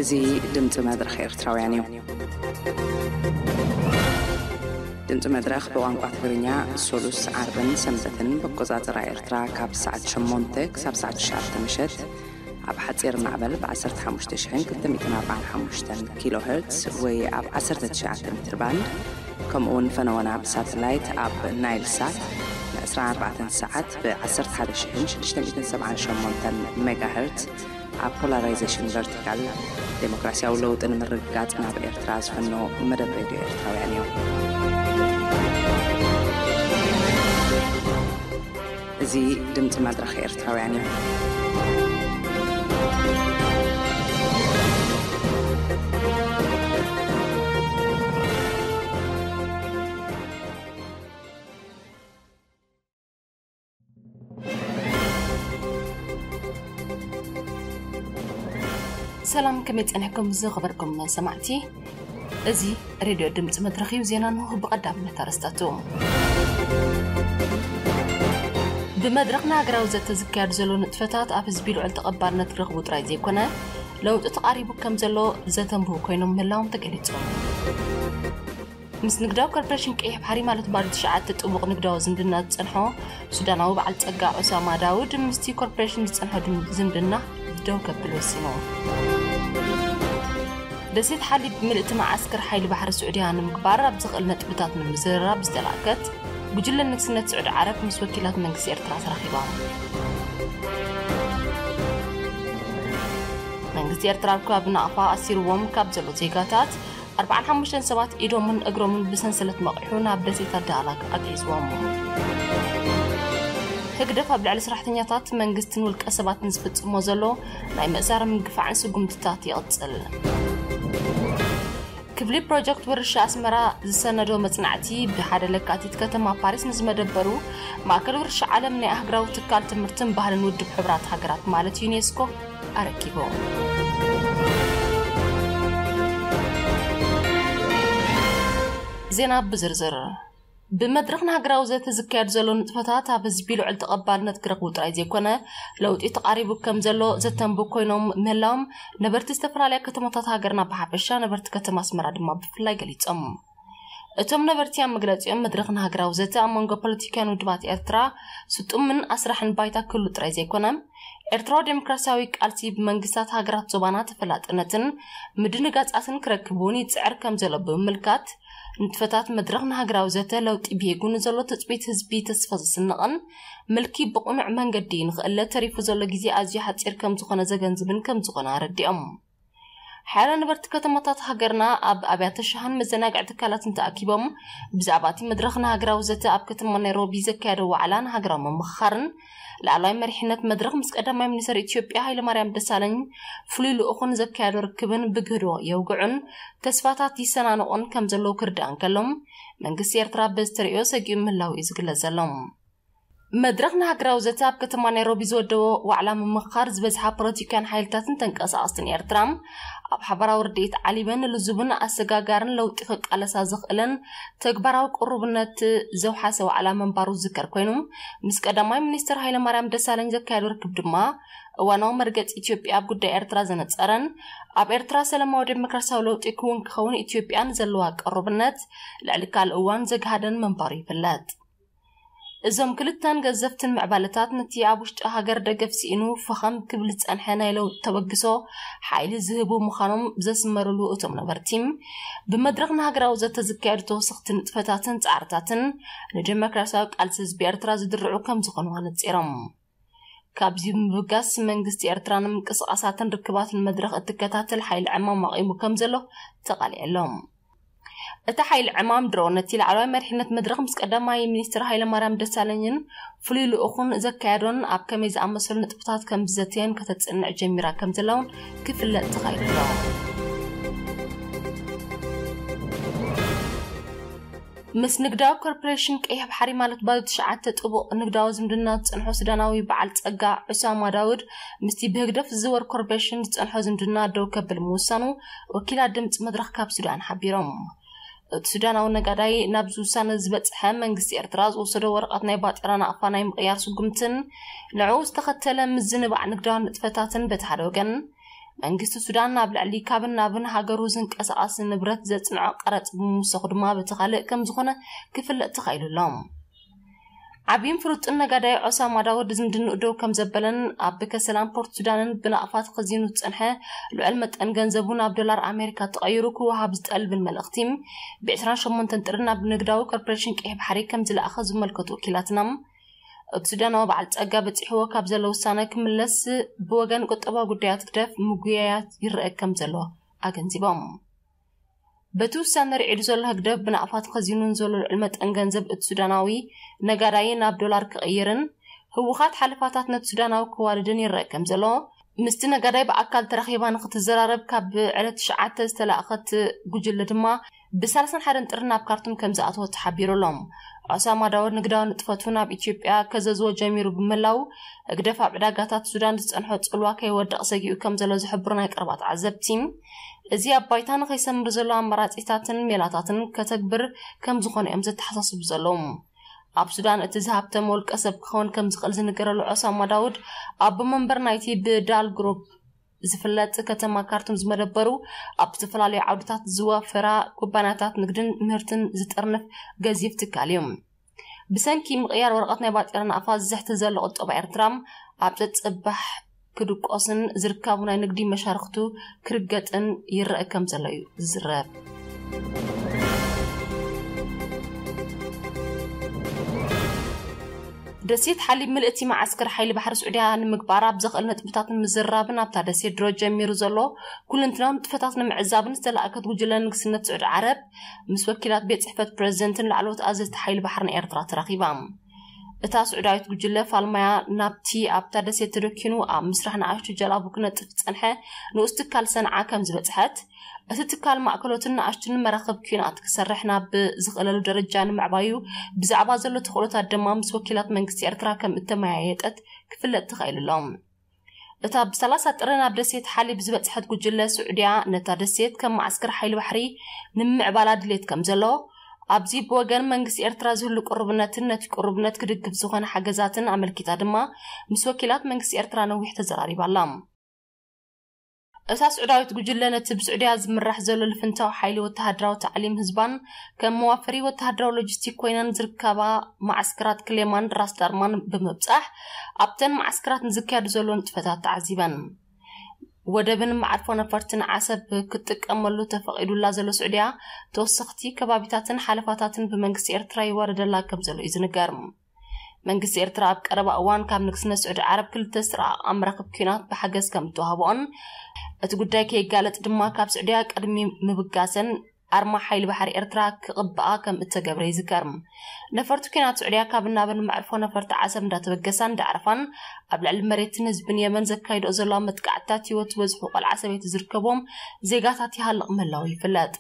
እዚ ድምፂ መድረኽ ኤርትራውያን እዩ። ድምፂ መድረኽ ብቋንቋ ትግርኛ ሶሉስ፣ ዓርብን ሰንበትን ብኣቆፃፅራ ኤርትራ ካብ ሰዓት ሸሞንተ ክሳብ ሰዓት ትሽዓተ ምሸት ኣብ ሓፂር ማዕበል ብ ዓሰርተ ሓሙሽተ ሽሕን ክልተ ሚእትን ኣርባዓን ሓሙሽተን ኪሎ ሄርትስ ወይ ኣብ ዓሰርተ ትሽዓተ ሜትር ባንድ፣ ከምኡ እውን ፈነወና ብሳተላይት ኣብ ናይል ሳት ን ዕስራን ኣርባዕተን ሰዓት ብ ዓሰርተ ሓደ ሽሕን ሽዱሽተ ሚእትን ሰብዓን ሸሞንተን ሜጋ ሄርትስ ኣብ ፖላራይዜሽን ቨርቲካል፣ ዴሞክራሲያዊ ለውጢ ንምርግጋጽ ናብ ኤርትራ ዝፍኖ መደብ ሬድዮ ኤርትራውያን እዩ። እዚ ድምጺ መድረኽ ኤርትራውያን እዩ። ሰላም፣ ከመይ ጸኒሕኩም ዝኸበርኩም ሰማዕቲ? እዚ ሬድዮ ድምጺ መድረኽ እዩ። ዜና እንሆ ብቐዳምነት ኣርእስታቱ። ብመድረኽና ሃገራዊ ዘተ ዝካየድ ዘሎ ንጥፈታት ኣብ ህዝቢ ልዑል ተቐባልነት ክረኽቡ ጥራይ ዘይኮነ፣ ለውጢ ተቓሪቡ ከም ዘሎ ዘተንብሁ ኮይኖም ምህላዎም ተገሊጹ። ምስ ንግዳዊ ኮርፖሬሽን ቀይሕ ባሕሪ ማለት ባዶ ትሽዓተ ጥቡቕ ንግዳዊ ዝምድና ዝጸንሖ ሱዳናዊ በዓል ጸጋ ዑሳማ ዳውድ ምስቲ ኮርፖሬሽን ዝጸንሖ ድም-፣ ዝምድና ደው ከብል ወሲኑ። ደሴት ሓሊብ ምልእቲ መዓስከር ሓይሊ ባሕሪ ስዑድያ ንምግባር ኣብ ዝኽእል ነጥብታት ንምዝርራብ ዝተላእከት ጉጅለ ንግስነት ስዑዲ ዓረብ ምስ ወኪላት መንግስቲ ኤርትራ ተራኺባ። መንግስቲ ኤርትራ ኣብ ከባቢ ናቕፋ ኣሲርዎም ካብ ዘሎ ዜጋታት ኣርባዓን ሓሙሽተን ሰባት ኢዶምን እግሮምን ብሰንሰለት መቒሑ ናብ ደሴት ኣዳላክ ኣግዒዝዎም። ህግደፍ ኣብ ልዕሊ ሰራሕተኛታት መንግስትን ውልቀ ሰባትን ዝፍጽሞ ዘሎ ናይ ምእሳርን ምግፋዕን ስጉምትታት ይቕጽል። ክፍሊ ፕሮጀክት ውርሻ ኣስመራ ዝሰነዶ መጽናዕቲ ብሓደ ለካቲት ከተማ ፓሪስ ንዝመደበሩ ማእከል ውርሻ ዓለም ናይ ኣህጉራዊ ትካል ትምህርትን ባህልን ውድብ ሕቡራት ሃገራት ማለት ዩኔስኮ ኣረኪቡ። ዜና ብዝርዝር። ብመድረኽ ንሃገራዊ ዘተ ዝካየድ ዘሎ ንጥፈታት ኣብ ህዝቢ ልዑል ተቐባልነት ክረኽቡ ጥራይ ዘይኮነ፣ ለውጢ ተቓሪቡ ከም ዘሎ ዘተንቡ ኮይኖም ምህላዎም ነበርቲ ዝተፈላለያ ከተማታት ሃገርና ብሓፈሻ፣ ነበርቲ ከተማ ኣስመራ ድማ ብፍላይ ገሊጾም። እቶም ነበርቲ ኣብ መግለጺኦም፣ መድረኽ ንሃገራዊ ዘተ ኣብ መንጎ ፖለቲካውያን ውድባት ኤርትራ ስጡምን ኣስራሕን ባይታ ክህሉ ጥራይ ዘይኮነ፣ ኤርትራዊ ዴሞክራሲያዊ ቃልሲ ብመንግስታት ሃገራት ዞባና ተፈላጥነትን ምድንጋጻትን ክረክብ እውን ይጽዕር ከም ዘሎ ብምምልካት፣ ንጥፈታት መድረኽ ንሃገራዊ ዘተ ለውጢ ብሄጉ ንዘሎ ትጽቢት ህዝቢ ተስፋ ዘስንቕን ምልኪ ብቕኑዕ መንገዲ ንኽእለ ተሪፉ ዘሎ ግዜ ኣዝዩ ሓጺር ከም ዝኾነ ዘገንዝብን ከም ዝኾነ ኣረዲኦም። ሓያሎ ነበርቲ ከተማታት ሃገርና ኣብ ኣብያተ ሻህን መዘናግዒ ትካላትን ተኣኪቦም ብዛዕባ እቲ መድረኽ ንሃገራዊ ዘተ ኣብ ከተማ ናይሮቢ ዘካየዶ ዋዕላ ንሃገራዊ ምምኽኻርን ላዕለዋይ መሪሕነት መድረኽ ምስ ቀዳማይ ሚኒስትር ኢትዮጵያ ሃይለማርያም ደሳለኝ ፍሉይ ልኡኹን ዘካየዶ ርክብን ብግህዶ የውግዑን ተስፋታት ይሰናንቑን ከም ዘለዉ ክርዳእ እንከሎም፣ መንግስቲ ኤርትራ በዚ ተርእዮ ሰጊኡ ምህላው እዩ ዝግለጽ ዘሎ። መድረኽ ንሃገራዊ ዘተ ኣብ ከተማ ናይሮቢ ዝወደቦ ዋዕላ ምምኽኻር ዝበዝሓ ፖለቲካን ሓይልታትን ተንቀሳቐስትን ኤርትራ ኣብ ሓባራዊ ርድኢት ዓሊበን ንልዙብን ኣሰጋጋርን ለውጢ ክቃለሳ ዝኽእለን ተግባራዊ ቅሩብነት ዘውሓሰ ዋዕላ ምንባሩ ዝዝከር ኮይኑ፣ ምስ ቀዳማይ ሚኒስትር ሃይለማርያም ደሳለኝ ዘካየዶ ርክብ ድማ እዋናዊ መርገጺ ኢትዮጵያ ኣብ ጉዳይ ኤርትራ ዘነጸረን ኣብ ኤርትራ ሰላማዊ ዴሞክራሲያዊ ለውጢ ክውን ክኸውን ኢትዮጵያ ንዘለዋ ቅሩብነት ልዕሊ ካልእ እዋን ዘግሃደን ምንባሩ ይፍለጥ። እዞም ክልተን ገዘፍትን ምዕባለታት ነቲ ኣብ ውሽጢ ሃገር ደገፍ ስኢኑ ፈኸም ክብል ዝጸንሐ ናይ ለውጢ ተበግሶ ሓይሊ ዝህቡ ምዃኖም ዘስመሩሉ እቶም ነበርቲ፣ ብመድረኽ ንሃገራዊ ዘተ ዝካየዱ ተወሰኽቲ ንጥፈታትን ጻዕርታትን ንዴሞክራሲያዊ ቃልሲ ህዝቢ ኤርትራ ዝድርዑ ከም ዝኾኑ ኣነጺሮም። ካብዚ ብምብጋስ መንግስቲ ኤርትራ ንምንቅስቓሳትን ርክባትን መድረኽ እትከታተል ሓይሊ ዕማም ኣቒሙ ከም ዘሎ ተቓሊዑ ኣሎ። እቲ ሓይሊ ዕማም ድሮ ነቲ ላዕለዋይ መሪሕነት መድረኽ ምስ ቀዳማይ ሚኒስትር ሃይለማርያም ደሳለኝን ፍሉይ ልኡኹን ዘካየዶን ኣብ ከመይ ዝኣመሰሉ ንጥብታት ከም ዝዘተየን ከተጽንዕ ጀሚራ ከም ዘላ እውን ክፍለጥ ተኻይዱ ኣሎ። ምስ ንግዳዊ ኮርፖሬሽን ቀይሕ ባሕሪ ማለት ባዶ ትሽዓተ ጥቡቕ ንግዳዊ ዝምድና ዝጸንሖ ሱዳናዊ በዓል ጸጋ ዑሳማ ዳውድ ምስቲ ብህግደፍ ዝዝወር ኮርፖሬሽን ዝጸንሖ ዝምድና ደው ከብል ምውሳኑ ወኪላት ድምጺ መድረኽ ካብ ሱዳን ሓቢሮም። እቲ ሱዳናዊ ነጋዳይ ናብዚ ውሳነ ዝበጽሐ መንግስቲ ኤርትራ ዝወሰዶ ወረቐት ናይ ባጤራ ናቕፋ ናይ ምቕያር ስጉምትን ንዕኡ ዝተኸተለ ምዝንባዕ ንግዳዊ ንጥፈታትን በቲ ሓደ ወገን፣ መንግስቲ ሱዳን ኣብ ልዕሊ ካብን ናብን ሃገሩ ዝንቀሳቐስ ንብረት ዘጽንዖ ቀረጽ ብምውሳኹ ድማ በቲ ካልእ ከም ዝኾነ ክፍለጥ ተኻኢሉ ኣሎ። ዓብይን ፍሉጥን ነጋዳይ ዖሳማ ዳውድ ዝምድንኡ ደው ከም ዘበለን ኣብ ከሰላን ፖርት ሱዳንን ብናቕፋ ተኸዚኑ ዝጸንሐ ልዑል መጠን ገንዘቡ ናብ ዶላር ኣሜሪካ ተቐይሩ ክወሃብ ዝጠልብን መልእኽቲ ብ28 ጥሪ ናብ ንግዳዊ ኮርፖሬሽን ቀይሕ ባሕሪ ከም ዝለኣኸ ዝመልከቱ ወኪላትና፣ እቲ ሱዳናዊ በዓል ጸጋ በጺሕዎ ካብ ዘሎ ውሳነ ክምለስ ብወገን ቁጠባዊ ጉዳያት ህግደፍ ምጉያያት ይረአ ከም ዘሎ ኣገንዚቦም። በቲ ውሳነ ርዒዱ ዘሎ ህግደፍ ብናቕፋ ተኸዚኑ ንዘሎ ልዑል መጠን ገንዘብ እቲ ሱዳናዊ ነጋዳይ ናብ ዶላር ክቕይርን ህወሓት ሓለፋታት ነቲ ሱዳናዊ ክዋድድን ይረአ ከም ዘሎ፣ ምስቲ ነጋዳይ ብኣካል ተራኺባ ንክትዘራረብ ካብ ዕለት ትሽዓተ ዝተላእኸት ጉጅለ ድማ ብ31 ጥሪ ናብ ካርቱም ከም ዝኣተወ ተሓቢሩ ኣሎ። ዖሳማ ዳውድ ንግዳዊ ንጥፈቱ ናብ ኢትዮጵያ ከዘዝዎ ጀሚሩ ብምህላው ህግደፍ ኣብ ዕዳጋታት ሱዳን ዝጸንሖ ጽልዋ ከይወድቕ ሰጊኡ ከም ዘሎ ዝሕብሩ ናይ ቀረባ ተዓዘብቲ፣ እዚ ኣብ ባይታ ንኸይሰምር ዘሎ ኣማራጺታትን ሜላታትን ከተግብር ከም ዝኾነ እዮም ዘተሓሳስቡ ዘለዉ። ኣብ ሱዳን እቲ ዝሃብተመ ውልቀ ሰብ ክኸውን ከም ዝኽእል ዝንገረሉ ዖሳማ ዳውድ፣ ኣቦ መንበር ናይቲ ብዳል ግሩፕ ዝፍለጥ ከተማ ካርቱም ዝመደበሩ፣ ኣብ ዝተፈላለዩ ዓውድታት ዝዋፈራ ኩባንያታት ንግድን ምህርትን ዝጥርንፍ ገዚፍ ትካል እዩ። ብሰንኪ ምቕያር ወረቐት ናይ ባጤራ ናቕፋ ዝዝሕቲ ዘሎ ቁጠባ ኤርትራ፣ ኣብ ጸጸባሕ ክድቆስን ዝርካቡ ናይ ንግዲ መሻርኽቱ ክርገጥን ይረአ ከም ዘሎ እዩ ዝዝረብ። ደሴት ሓሊብ ምልእቲ መዓስከር ሓይሊ ባሕሪ ስዑድያ ንምግባር ኣብ ዘኽእል ነጥብታት ንምዝራብን ኣብታ ደሴት ድሮ ጀሚሩ ዘሎ ኩለንትናዊ ንጥፈታት ንምዕዛብን ዝተላእከት ጉጅለ ንግስነት ስዑዲ ዓረብ ምስ ወኪላት ቤት ጽሕፈት ፕረዚደንትን ላዕለዎት ኣዘዝቲ ሓይሊ ባሕርን ኤርትራ ተራኺባ። እታ ስዑዳዊት ጉጅለ ፋልማያ ናብቲ ኣብታ ደሴት ተደኪኑ ኣብ ምስራሕ ንኣሽቱ ጀላቡ ክነጥፍ ዝጸንሐ ንኡስ ትካል ሰንዓ ከም ዝበጽሐት፣ እቲ ትካል ማእከሎትን ንኣሽቱን መራኽብ ኲናት ክሰርሕ ናብ ዝኽእለሉ ደረጃ ንምዕባዩ ብዛዕባ ዘሎ ተኽእሎታት ድማ ምስ ወኪላት መንግስቲ ኤርትራ ከም እተመያየጠት ክፍለጥ ተኻኢሉ ኣሎ። እታ ብ30 ጥሪ ናብ ደሴት ሓሊብ ዝበጽሐት ጉጅለ ስዑድያ ነታ ደሴት ከም መዓስከር ሓይሊ ባሕሪ ንምዕባላ ድሌት ከም ዘሎ፣ ኣብዚ ብወገን መንግስቲ ኤርትራ ዝህሉ ቅሩብነትን ነቲ ቅሩብነት ክድግፍ ዝኾነ ሓገዛትን ኣመልኪታ ድማ ምስ ወኪላት መንግስቲ ኤርትራ ነዊሕ ተዘራሪባ ኣላ። እታ ስዑዳዊት ጉጅለ ነቲ ብስዑድያ ዝምራሕ ዘሎ ልፍንታዊ ሓይሊ ወተሃደራዊ ታዕሊም ህዝባን ከም መዋፈሪ ወተሃደራዊ ሎጂስቲክ ኮይነን ዝርከባ መዓስከራት ክሌማን ራስ ዳርማን ብምብጻሕ ኣብተን መዓስከራት ንዝካየዱ ዘሎ ንጥፈታት ተዓዚበን። ወደብን መዓርፎ ነፈርትን ዓሰብ ክትጥቀመሉ ተፈቒዱላ ዘሎ ስዑድያ፣ ተወሰኽቲ ከባቢታትን ሓለፋታትን ብመንግስቲ ኤርትራ ይወረደላ ከም ዘሎ እዩ ዝንገር። መንግስቲ ኤርትራ ኣብ ቀረባ እዋን ካብ ንግስነት ስዑዲ ዓረብ ክልተ ዝተረቓቓ መራኽብ ኲናት ብሓገዝ ከም እተዋህብኦን፣ እቲ ጉዳይ ከይጋለጥ ድማ ካብ ስዑድያ ቅድሚ ምብጋሰን ኣርማ ሓይሊ ባሕሪ ኤርትራ ክቕብኣ ከም እተገብረ ይዝከር። ነፈርቲ ኲናት ስዑድያ ካብ ናብን መዕርፎ ነፈርቲ ዓሰብ እንዳተበገሳን እንዳዕረፋን ኣብ ልዕሊ መሬትን ህዝብን የመን ዘካይድኦ ዘለዋ መጥቃዕትታት ህይወት ዝበዝሑ ቆልዓ ሰበይቲ ዝርከቦም ዜጋታት ይሃልቕ ምህላው ይፍለጥ።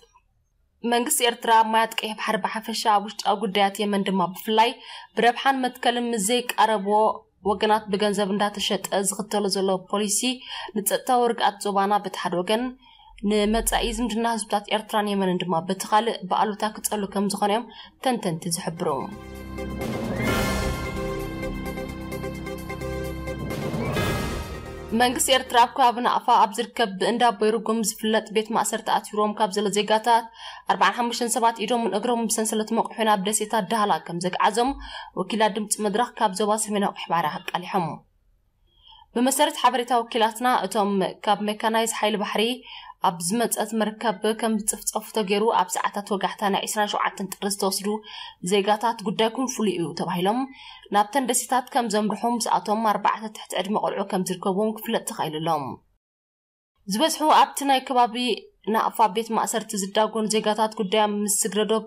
መንግስቲ ኤርትራ ኣብ ማያት ቀይሕ ባሕሪ ብሓፈሻ ኣብ ውሽጣዊ ጉዳያት የመን ድማ ብፍላይ ብረብሓን መትከልን ምስ ዘይቃረብዎ ወገናት ብገንዘብ እንዳተሸጠ ዝኽተሎ ዘሎ ፖሊሲ ንጸጥታዊ ርግኣት ዞባና በቲ ሓደ ወገን ንመጻኢ ዝምድና ህዝብታት ኤርትራን የመንን ድማ በቲ ካልእ ብኣሉታ ክጸሉ ከም ዝኾነ እዮም ተንተንቲ ዝሕብሩ። መንግስቲ ኤርትራ ኣብ ከባቢ ናቕፋ ኣብ ዝርከብ ብእንዳ ቦይርጉም ዝፍለጥ ቤት ማእሰርቲ ኣሲሮም ካብ ዘሎ ዜጋታት 45 ሰባት ኢዶምን እግሮምን ብሰንሰለት መቑሑ ናብ ደሴታት ዳህላ ከም ዘግዓዞም ወኪላት ድምፂ መድረኽ ካብ ዞባ ሰሜናዊ ቀይሕ ባሕሪ ኣቃሊሖም። ብመሰረት ሓበሬታ ወኪላትና፣ እቶም ካብ ሜካናይዝ ሓይሊ ባሕሪ ኣብ ዝመፀት መርከብ ከም ዝፅፍፀፉ ተገይሩ ኣብ ሰዓታት ወጋሕታ ናይ 27 ጥሪ ዝተወስዱ ዜጋታት ጉዳይኩም ፍሉይ እዩ ተባሂሎም ናብተን ደሴታት ከም ዘምርሑ ምስኣቶም ኣርባዕተ ትሕቲ ዕድመ ቆልዑ ከም ዝርከብዎም ክፍለጥ ተኻኢሉ ኣሎ። ዝበዝሑ ኣብቲ ናይ ከባቢ ናቕፋ ቤት ማእሰርቲ ዝዳጎኑ ዜጋታት ጉዳዮም ምስ ስግረ ዶብ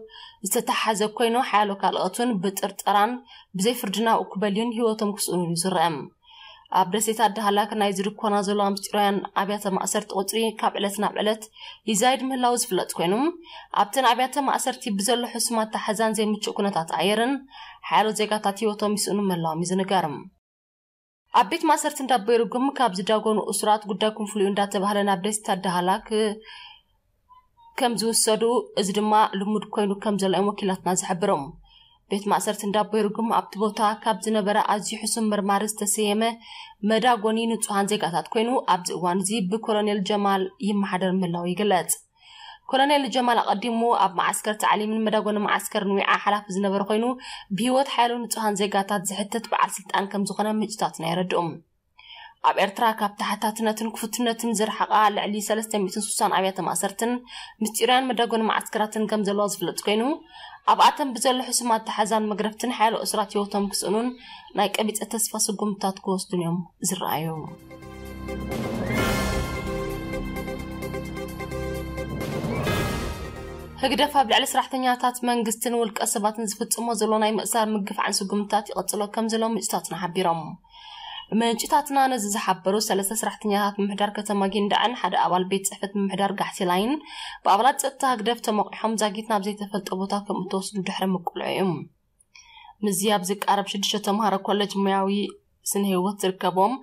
ዝተተሓሓዘ ኮይኑ፣ ሓያሎ ካልኦት እውን ብጥርጠራን ብዘይ ፍርዲ ናብኡ ክበልዩን ህይወቶም ክስእኑን እዩ ዝረአ። ኣብ ደሴታት ዳህላክ ናይ ዝድኮና ዘለዋ ምስጢራውያን ኣብያተ ማእሰርቲ ቁጽሪ ካብ ዕለት ናብ ዕለት ይዛይድ ምህላዉ ዝፍለጥ ኮይኑ፣ ኣብተን ኣብያተ ማእሰርቲ ብዘሎ ሕሱም ኣተሓሕዛን ዘይምቹእ ኩነታት ኣየርን ሓያሎ ዜጋታት ህይወቶም ይስእኑ ምህላዎም እዩ ዝንገር። ኣብ ቤት ማእሰርቲ እንዳቦይ ርጉም ካብ ዝዳጎኑ እሱራት ጉዳይኩም ፍሉይ እንዳተባህለ ናብ ደሴታት ዳህላክ ከም ዝውሰዱ፣ እዚ ድማ ልሙድ ኮይኑ ከም ዘሎ እዮም ወኪላትና ዝሕብሩ። ቤት ማእሰርቲ እንዳቦይ ርጉም ኣብቲ ቦታ ካብ ዝነበረ ኣዝዩ ሕሱም መርማሪ ዝተሰየመ መዳጎኒ ንጹሃን ዜጋታት ኮይኑ፣ ኣብዚ እዋን እዚ ብኮሎኔል ጀማል ይመሓደር ምህላው ይግለጽ። ኮሎኔል ጀማል ኣቐዲሙ ኣብ መዓስከር ታዕሊምን መዳጎኒ መዓስከርን ዊዓ ሓላፊ ዝነበረ ኮይኑ፣ ብህይወት ሓያሎ ንጹሃን ዜጋታት ዝሕትት በዓል ስልጣን ከም ዝኾነ ምንጭታትና የረድኡ። ኣብ ኤርትራ ካብ ተሓታትነትን ክፉትነትን ዝረሓቓ ልዕሊ ሰለስተ ሚእትን ስሳን ኣብያተ ማእሰርትን ምስጢራውያን መዳጎኒ መዓስከራትን ከም ዘለዋ ዝፍለጥ ኮይኑ፣ ኣብኣተን ብዘሎ ሕሱም ኣተሓዛን መግረፍትን ሓያሎ እሱራት ህይወቶም ክስእኑን ናይ ቀቢጸ ተስፋ ስጉምትታት ክወስዱን እዮም ዝረኣዩ። ህግደፍ ኣብ ልዕሊ ሰራሕተኛታት መንግስትን ውልቀ ሰባትን ዝፍጽሞ ዘሎ ናይ ምእሳር ምግፋዕን ስጉምትታት ይቐጽሎ ከም ዘሎ ምንጭታትና ሓቢሮም። ምንጭታትና ነዚ ዝሓበሩ ሰለስተ ሰራሕተኛታት ምምሕዳር ከተማ ጊንዳዕን ሓደ ኣባል ቤት ጽሕፈት ምምሕዳር ጋሕቴላይን ብኣባላት ጸጥታ ህግደፍ ተመቂሖም ዛጊት ናብ ዘይተፈልጠ ቦታ ከም እተወስዱ ድሕሪ ምቁልዑ እዩ። ምስዚ ኣብ ዝቃረብ ሽዱሽተ ተምሃሮ ኮሌጅ ሞያዊ ስነ ህይወት ዝርከቦም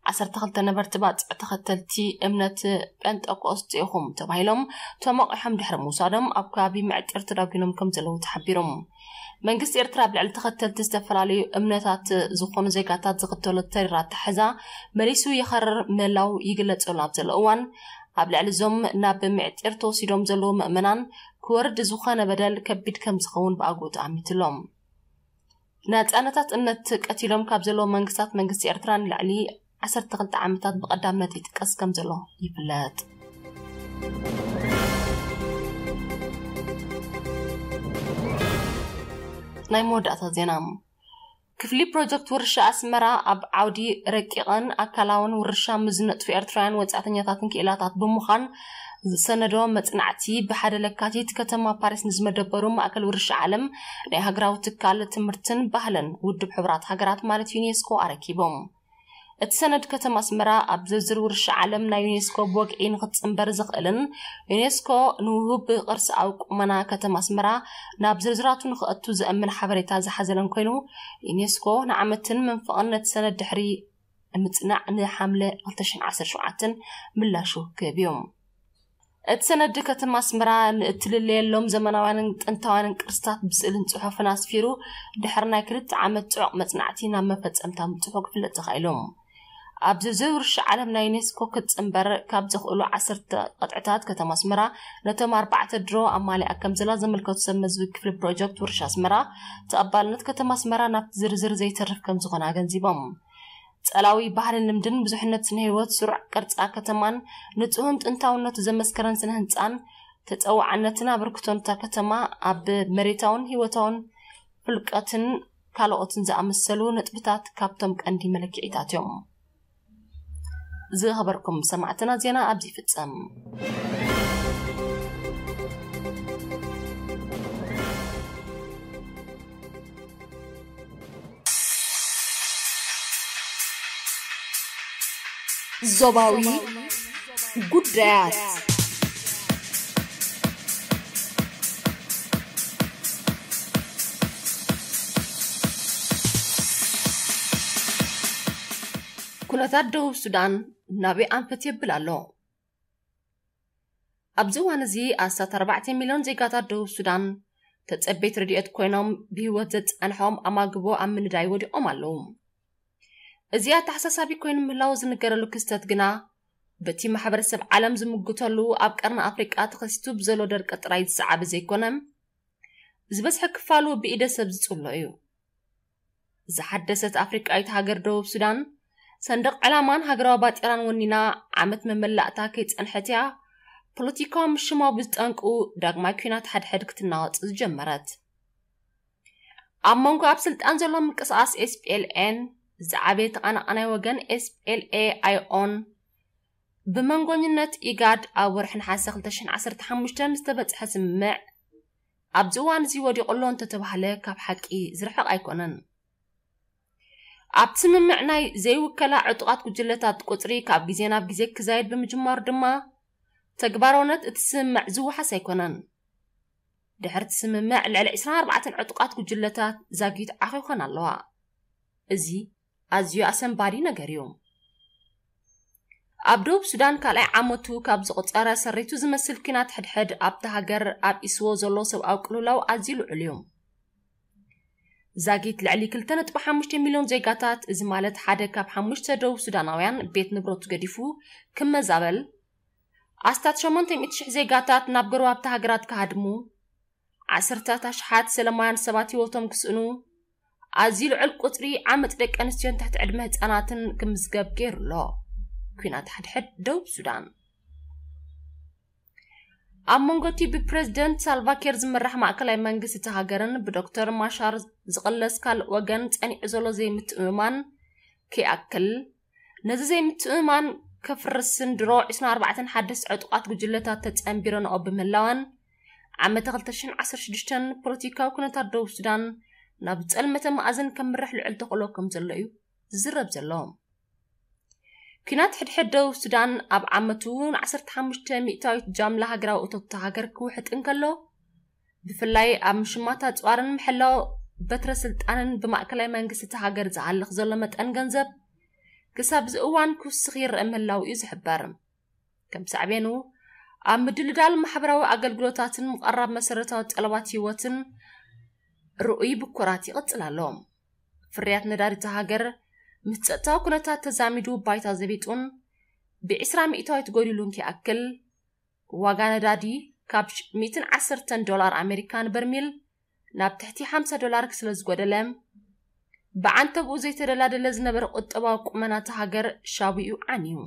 ዓሰርተ ክልተ ነበርቲ ባጽዕ ተኸተልቲ እምነት ጴንጠቆስጥ ኢኹም ተባሂሎም ተመቂሖም ድሕሪ ምውሳዶም ኣብ ከባቢ ምዕጢር ተዳጒኖም ከም ዘለዉ ተሓቢሮም። መንግስቲ ኤርትራ ኣብ ልዕሊ ተኸተልቲ ዝተፈላለዩ እምነታት ዝኾኑ ዜጋታት ዝኽተሎ ተሪር ኣተሓሕዛ መሊሱ ይኸርር ምህላው ይግለጸሉ ኣብ ዘሎ እዋን፣ ኣብ ልዕሊ እዞም ናብ ምዕጢር ተወሲዶም ዘለዉ ምእመናን ክወርድ ዝኾነ በደል ከቢድ ከም ዝኸውን ብኣግኡ ተኣሚትሎም። ናጻነታት እምነት ቀቲሎም ካብ ዘለዉ መንግስታት መንግስቲ ኤርትራ ንልዕሊ ዓሰርተ ክልተ ዓመታት ብቐዳምነት ይጥቀስ ከም ዘሎ ይፍለጥ። ናይ መወዳእታ ዜና። ክፍሊ ፕሮጀክት ውርሻ ኣስመራ ኣብ ዓውዲ ረቂቕን ኣካላውን ውርሻ ምስ ዝነጥፉ ኤርትራውያን ወጻእተኛታትን ክኢላታት ብምዃን ዝሰነዶ መጽናዕቲ ብሓደ ለካቲት ከተማ ፓሪስ ንዝመደበሩ ማእከል ውርሻ ዓለም ናይ ሃገራዊ ትካል ትምህርትን ባህልን ውድብ ሕቡራት ሃገራት ማለት ዩኔስኮ ኣረኪቦም። እቲ ሰነድ ከተማ ኣስመራ ኣብ ዝርዝር ውርሻ ዓለም ናይ ዩኔስኮ ብወግዒ ንክትጽንበር ዘኽእልን ዩኔስኮ ንውሁብ ቅርሳዊ ቁመና ከተማ ኣስመራ ናብ ዝርዝራቱ ንክኣቱ ዘእምን ሓበሬታ ዝሓዘለን ኮይኑ፣ ዩኔስኮ ንዓመትን መንፈቕን ነቲ ሰነድ ድሕሪ ምጽናዕ ንሓምለ ክልተ ሽሕን ዓሰርተ ሸውዓተን ምላሹ ክህብ እዩ። እቲ ሰነድ ከተማ ኣስመራ ንእትልለየሎም ዘመናውያንን ጥንታውያንን ቅርስታት ብስእልን ጽሑፍን ኣስፊሩ ድሕሪ ናይ ክልተ ዓመት ጽዑቕ መጽናዕቲ ናብ መፈጸምታ ምብጽሑ ክፍለጥ ተኻኢሉ። ኣብ ዝርዝር ውርሻ ዓለም ናይ ዩኔስኮ ክትጽንበር ካብ ዘኽእሉ ዓሰርተ ቅጥዕታት ከተማ ኣስመራ ነቶም ኣርባዕተ ድሮ ኣማሊኣ ከም ዘላ ዘመልከቱ ሰብ መዚ ክፍሊ ፕሮጀክት ውርሻ ኣስመራ፣ ተቐባልነት ከተማ ኣስመራ ናብቲ ዝርዝር ዘይተርፍ ከም ዝኾነ ኣገንዚቦም። ጸላዊ ባህልን ልምድን ብዙሕነት ስነ ህይወት ስሩዕ ቅርጻ ከተማን ንጹህን ጥንታውነቱ ዘመስከረን ስነ ህንጻን ተጸዋዕነትን ኣበርክቶን እታ ከተማ ኣብ መሬታውን ህይወታውን ፍልቀትን ካልኦትን ዝኣመሰሉ ነጥብታት ካብቶም ቀንዲ መለክዒታት እዮም። ዝኸበርኩም ሰማዕትና ዜና ኣብዚ ይፍጸም። ዞባዊ ጉዳያት። ኩነታት ደቡብ ሱዳን ናበይ ኣንፈት የብል ኣሎ? ኣብዚ እዋን እዚ ኣስታት ኣርባዕተ ሚልዮን ዜጋታት ደቡብ ሱዳን ተጸበይቲ ረድኤት ኮይኖም ብህይወት ዘጻንሖም ኣማግቦ ኣብ ምንዳይ ወዲቖም ኣለዉ። እዚ ኣተሓሳሳቢ ኮይኑ ምህላው ዝንገረሉ ክስተት ግና በቲ ማሕበረሰብ ዓለም ዝምጉተሉ ኣብ ቀርኒ ኣፍሪቃ ተኸሲቱ ብዘሎ ደርቂ ጥራይ ዝሰዓበ ዘይኮነ፣ ዝበዝሐ ክፋሉ ብኢደ ሰብ ዝጽሎ እዩ። ዝሓደሰት ኣፍሪቃዊት ሃገር ደቡብ ሱዳን ሰንደቕ ዕላማን ሃገራዊ ባጤራን ወኒና ዓመት መመላእታ ከይጸንሐት እያ ፖለቲካዊ ምሽማው ብዝጠንቁ ዳግማይ ኲናት ሓድሕድ ክትናወጽ ዝጀመረት። ኣብ መንጎ ኣብ ስልጣን ዘሎ ምንቅስቓስ ኤስፒኤልኤን ዝዓበየ ተቐናቓናይ ወገን ኤስፒኤልኤ ኣይኦን ብመንጎኝነት ኢጋድ ኣብ ወርሒ ነሓሰ ክልተ ሽሕን ዓሰርተ ሓሙሽተን ዝተበጽሐ ስምምዕ ኣብዚ እዋን እዚ ወዲቑ ኣሎ እንተተባህለ ካብ ሓቂ ዝርሕቕ ኣይኮነን። ኣብቲ ስምምዕ ናይ ዘይውከላ ዕጡቓት ጉጅለታት ቁጽሪ ካብ ግዜ ናብ ግዜ ክዛየድ ብምጅማሩ ድማ ተግባራውነት እቲ ስምምዕ ዝወሓስ ኣይኮነን። ድሕርቲ ስምምዕ ልዕሊ ዕስራን ኣርባዕተን ዕጡቓት ጉጅለታት ዛጊት ዓኺኾን ኣለዋ። እዚ ኣዝዩ ኣሰንባዲ ነገር እዩ። ኣብ ደቡብ ሱዳን ካልኣይ ዓመቱ ካብ ዝቑጸረ ሰሪቱ ዝመስል ኲናት ሕድሕድ ኣብታ ሃገር ኣብ ኢስዎ ዘሎ ሰብኣዊ ቅልውላው ኣዝዩ ልዑል እዩ። ዛጊት ልዕሊ ክልተ ነጥቢ ሓሙሽተ ሚልዮን ዜጋታት፣ እዚ ማለት ሓደ ካብ ሓሙሽተ ደቡብ ሱዳናውያን ቤት ንብረቱ ገዲፉ ክመዛበል፣ ኣስታት ሸሞንተ ሚእቲ ሽሕ ዜጋታት ናብ ጎረባብቲ ሃገራት ክሃድሙ፣ ዓሰርታት ኣሽሓት ሰለማውያን ሰባት ህይወቶም ክስእኑ፣ ኣዝዩ ልዑል ቁጽሪ ዓመጽ ደቂ ኣንስትዮን ትሕቲ ዕድመ ህጻናትን ክምዝገብ ገይሩ ኣሎ። ኲናት ሓድሕድ ደቡብ ሱዳን። ኣብ መንጎ እቲ ብፕረዚደንት ሳልቫኪር ዝምራሕ ማእከላይ መንግስቲ እታ ሃገርን ብዶክተር ማሻር ዝቕለስ ካልእ ወገን ጸኒዑ ዘሎ ዘይምትእምማን ክይኣክል፣ ነዚ ዘይምትእምማን ከፍርስን ድሮ ዕስራን ኣርባዕተን ሓደስቲ ዕጡቓት ጉጅለታት ተጸንቢረንኦ ብምህላወን፣ ዓመተ ክልተ ሽሕን ዓሰርተ ሽዱሽተን ፖለቲካዊ ኩነታት ደቡብ ሱዳን ናብ ዝጸልመተ መኣዝን ከምርሕ ልዑል ተኽእሎ ከም ዘሎ እዩ ዝዝረብ ዘሎ። ኲናት ሕድሕድ ደቡብ ሱዳን ኣብ ዓመቱ ን ዓሰርተ ሓሙሽተ ሚእታዊት ጃምላ ሃገራዊ እቶት እታ ሃገር ክውሕጥ እንከሎ፣ ብፍላይ ኣብ ምሽማት ኣጽዋርን ምሕላው በትረ ስልጣንን ብማእከላይ መንግስቲ እታ ሃገር ዝሃልኽ ዘሎ መጠን ገንዘብ ክሳብ እዚ እዋን ክውስኽ ይረአ ምህላው እዩ ዝሕበር። ከም ሳዕቤኑ፣ ኣብ ምድልዳል ማሕበራዊ ኣገልግሎታትን ምቕራብ መሰረታዊ ጠለባት ህይወትን ርኡይ ብኩራት ይቕጽል ኣሎ። ፍርያት ነዳዲ እታ ሃገር ምስ ጸጥታዊ ኩነታት ተዛሚዱ ባይታ ዘቢጡን ብዕስራ ሚእታዊት ጎዲሉን ክይኣክል፣ ዋጋ ነዳዲ ካብ ሽ-፣ ሚእትን ዓሰርተን ዶላር ኣሜሪካ ንበርሚል ናብ ትሕቲ ሓምሳ ዶላር ስለ ዝጎደለ፣ ብዓንተብኡ ዘይተደላደለ ዝነበረ ቁጠባዊ ቁመና እታ ሃገር ሻዊኡ ዓንዩ።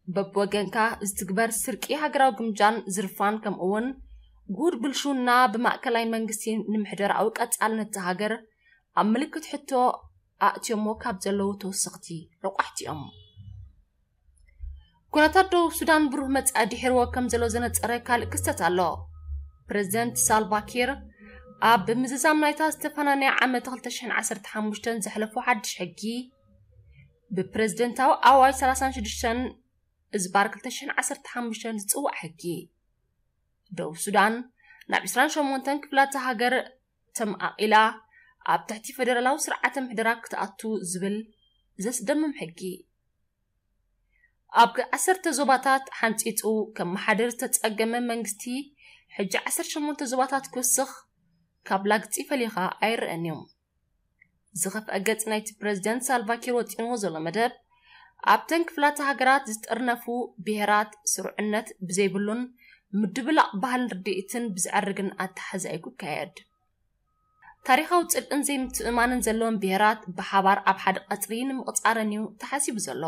በብወገንካ ዝትግበር ስርቂ ሃገራዊ ግምጃን ዝርፋን፣ ከምኡውን ጉድ ብልሽውና ብማእከላይ መንግስቲ ንምሕደራዊ ቀጻልነት እታ ሃገር ኣብ ምልክት ሕቶ ኣእትዮሞ ካብ ዘለዉ ተወሰኽቲ ረቋሕቲ እዮም። ኩነታት ደቡብ ሱዳን ብሩህ መጻኢ ድሒርዎ ከም ዘሎ ዘነጸረ ካልእ ክስተት ኣሎ። ፕረዚደንት ሳልቫ ኪር ኣብ ምዝዛም ናይታ ዝተፈናነየ ዓመት ክልተ ሽሕን ዓሰርተ ሓሙሽተን ዘሕለፎ ሓድሽ ሕጊ፣ ብፕረዚደንታዊ ኣዋጅ ሰላሳን ሽዱሽተን እዝባር ክልተ ሽሕን ዓሰርተ ሓሙሽተን ዝጽዋዕ ሕጊ፣ ደቡብ ሱዳን ናብ ዕስራን ሸሞንተን ክፍላተ ሃገር ተመቓቒላ ኣብ ትሕቲ ፈደራላዊ ስርዓተ ምሕደራ ክትኣቱ ዝብል ዘስደምም ሕጊ። ኣብ ዓሰርተ ዞባታት ሓንጺጹ ከመሓድር ዝተጸገመ መንግስቲ፣ ሕጂ ዓሰርተ ሸሞንተ ዞባታት ክውስኽ፣ ካብ ላግጺ ፈሊኻ ኣይረኣን እዩ። ዝኸፍአ ገጽ ናይቲ ፕረዚደንት ሳልቫ ኪር ወጢንዎ ዘሎ መደብ፣ ኣብተን ክፍላተ ሃገራት ዝጥርነፉ ብሄራት ስሩዕነት ብዘይብሉን ምድብላቕ ባህልን ርድኢትን ብዘዕርግን ኣተሓሕዛ እዩ ክካየድ። ታሪኻዊ ጽልእን ዘይምትእምማንን ዘለዎም ብሄራት ብሓባር ኣብ ሓደ ቀጽሪ ንምቕጻረን እዩ ተሓሲቡ ዘሎ።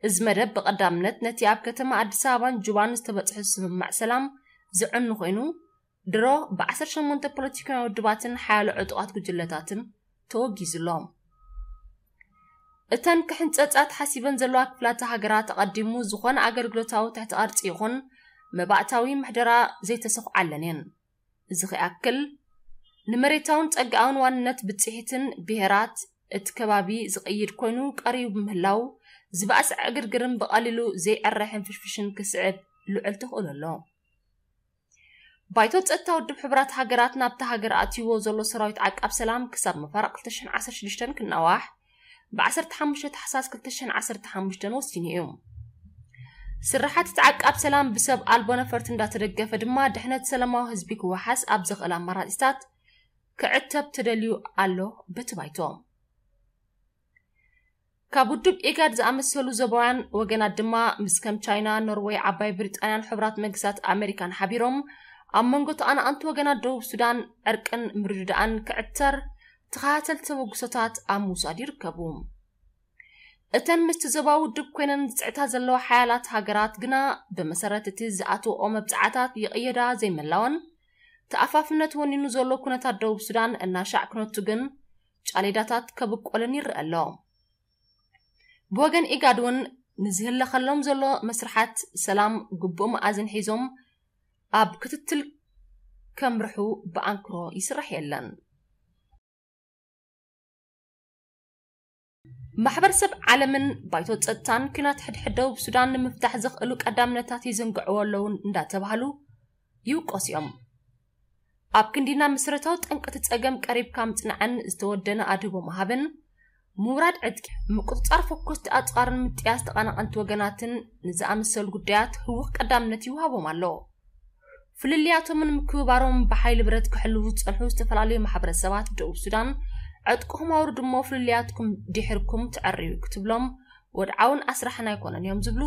እዚ መደብ ብቐዳምነት ነቲ ኣብ ከተማ ኣዲስ ኣበባን ጁባን ዝተበጽሐ ስምምዕ ሰላም ዘዕኑ ኮይኑ፣ ድሮ ብ ዓሰርተ ሸሞንተ ፖለቲካውያን ውድባትን ሓያሎ ዕጡቓት ጉጅለታትን ተወጊዙ ኣሎ። እተን ክሕንጸጻ ተሓሲበን ዘለዋ ክፍላተ ሃገራት፣ ኣቐዲሙ ዝኾነ ኣገልግሎታዊ ትሕቲ ቅርጺ ይኹን መባእታዊ ምሕደራ ዘይተሰኹዓለን እየን። እዚ ከይኣክል፣ ንመሬታውን ጸጋኣውን ዋንነት ብጽሒትን ብሄራት እቲ ከባቢ ዝቕይድ ኮይኑ ቀሪቡ ብምህላው፣ ዝበኣሰ ዕግርግርን ብቐሊሉ ዘይዕረ ሕንፍሽፍሽን ክስዕብ ልዑል ተኽእሎ ኣሎ። ባይቶ ጸጥታ ውድብ ሕቡራት ሃገራት ናብታ ሃገር ኣእትይዎ ዘሎ ሰራዊት ዓቃብ ሰላም ክሳብ መፋርቕ ክልተ ሽሕን ዓሰርተ ሽዱሽተን ክናዋሕ፣ ብ ዓሰርተ ሓሙሽተ ታሕሳስ ክልተ ሽሕን ዓሰርተ ሓሙሽተን ወሲኑ እዩ። ስራሓት እቲ ዓቃብ ሰላም ብሰብ ኣልቦ ነፈርቲ እንዳተደገፈ ድማ፣ ድሕነት ሰላማዊ ህዝቢ ክወሓስ ኣብ ዘኽእል ኣማራጺታት ክዕተብ ተደልዩ ኣሎ በቲ ባይቶ። ካብ ውድብ ኢጋድ ዝኣመሰሉ ዞባውያን ወገናት ድማ፣ ምስ ከም ቻይና፣ ኖርወይ፣ ዓባይ ብሪጣንያን ሕቡራት መንግስታት ኣሜሪካን ሓቢሮም፣ ኣብ መንጎ ተቐናቐንቲ ወገናት ደቡብ ሱዳን ዕርቅን ምርድዳእን ክዕተር ተኸታተልቲ ተበግሶታት ኣብ ምውሳድ ይርከቡ። እተን ምስቲ ዞባዊ ውድብ ኮይነን ዝጽዕታ ዘለዋ ሓያላት ሃገራት ግና፣ ብመሰረት እቲ ዝኣትወኦ መብጽዓታት ይቕየዳ ዘይምህላወን፣ ተኣፋፍነት ወኒኑ ዘሎ ኩነታት ደቡብ ሱዳን እናሻዕ ክነቱ ግን ጫሌዳታት ከብቆለን ይረአ ኣሎ። ብወገን ኢጋድ እውን ንዝህለኸሎም ዘሎ መስርሓት ሰላም ግቡእ መኣዝን ሒዞም ኣብ ክትትል ከምርሑ ብኣንክሮ ይስራሕ የለን። ማሕበረሰብ ዓለምን ባይቶ ጸጥታን ኲናት ሕድሕድ ደቡብ ሱዳን ንምፍታሕ ዘኽእሉ ቀዳምነታት ይዝንግዕዎ ኣለዉ እንዳተባህሉ ይውቀሱ እዮም። ኣብ ክንዲ ናብ መሰረታዊ ጠንቂ እቲ ጸገም ቀሪብካ ምጽናዕን ዝተወደነ ኣድህቦ ምሃብን፣ ምውራድ ዕጥቂ፣ ምቁጽጻር ፈኮስቲ ኣጽዋርን ምጥያስ ተቐናቐንቲ ወገናትን ንዝኣመሰሉ ጉዳያት ህዉኽ ቀዳምነት ይወሃቦም ኣሎ። ፍልልያቶምን ምክብባሮም ብሓይሊ ብረት ክሕልዉ ዝጸንሑ ዝተፈላለዩ ማሕበረሰባት ደቡብ ሱዳን፣ ዕጥቅኹም ኣውርዱ እሞ ፍልልያትኩም ድሕርኩም ትዕርዩ ክትብሎም ወድዓውን ኣስራሕን ኣይኮነን እዮም ዝብሉ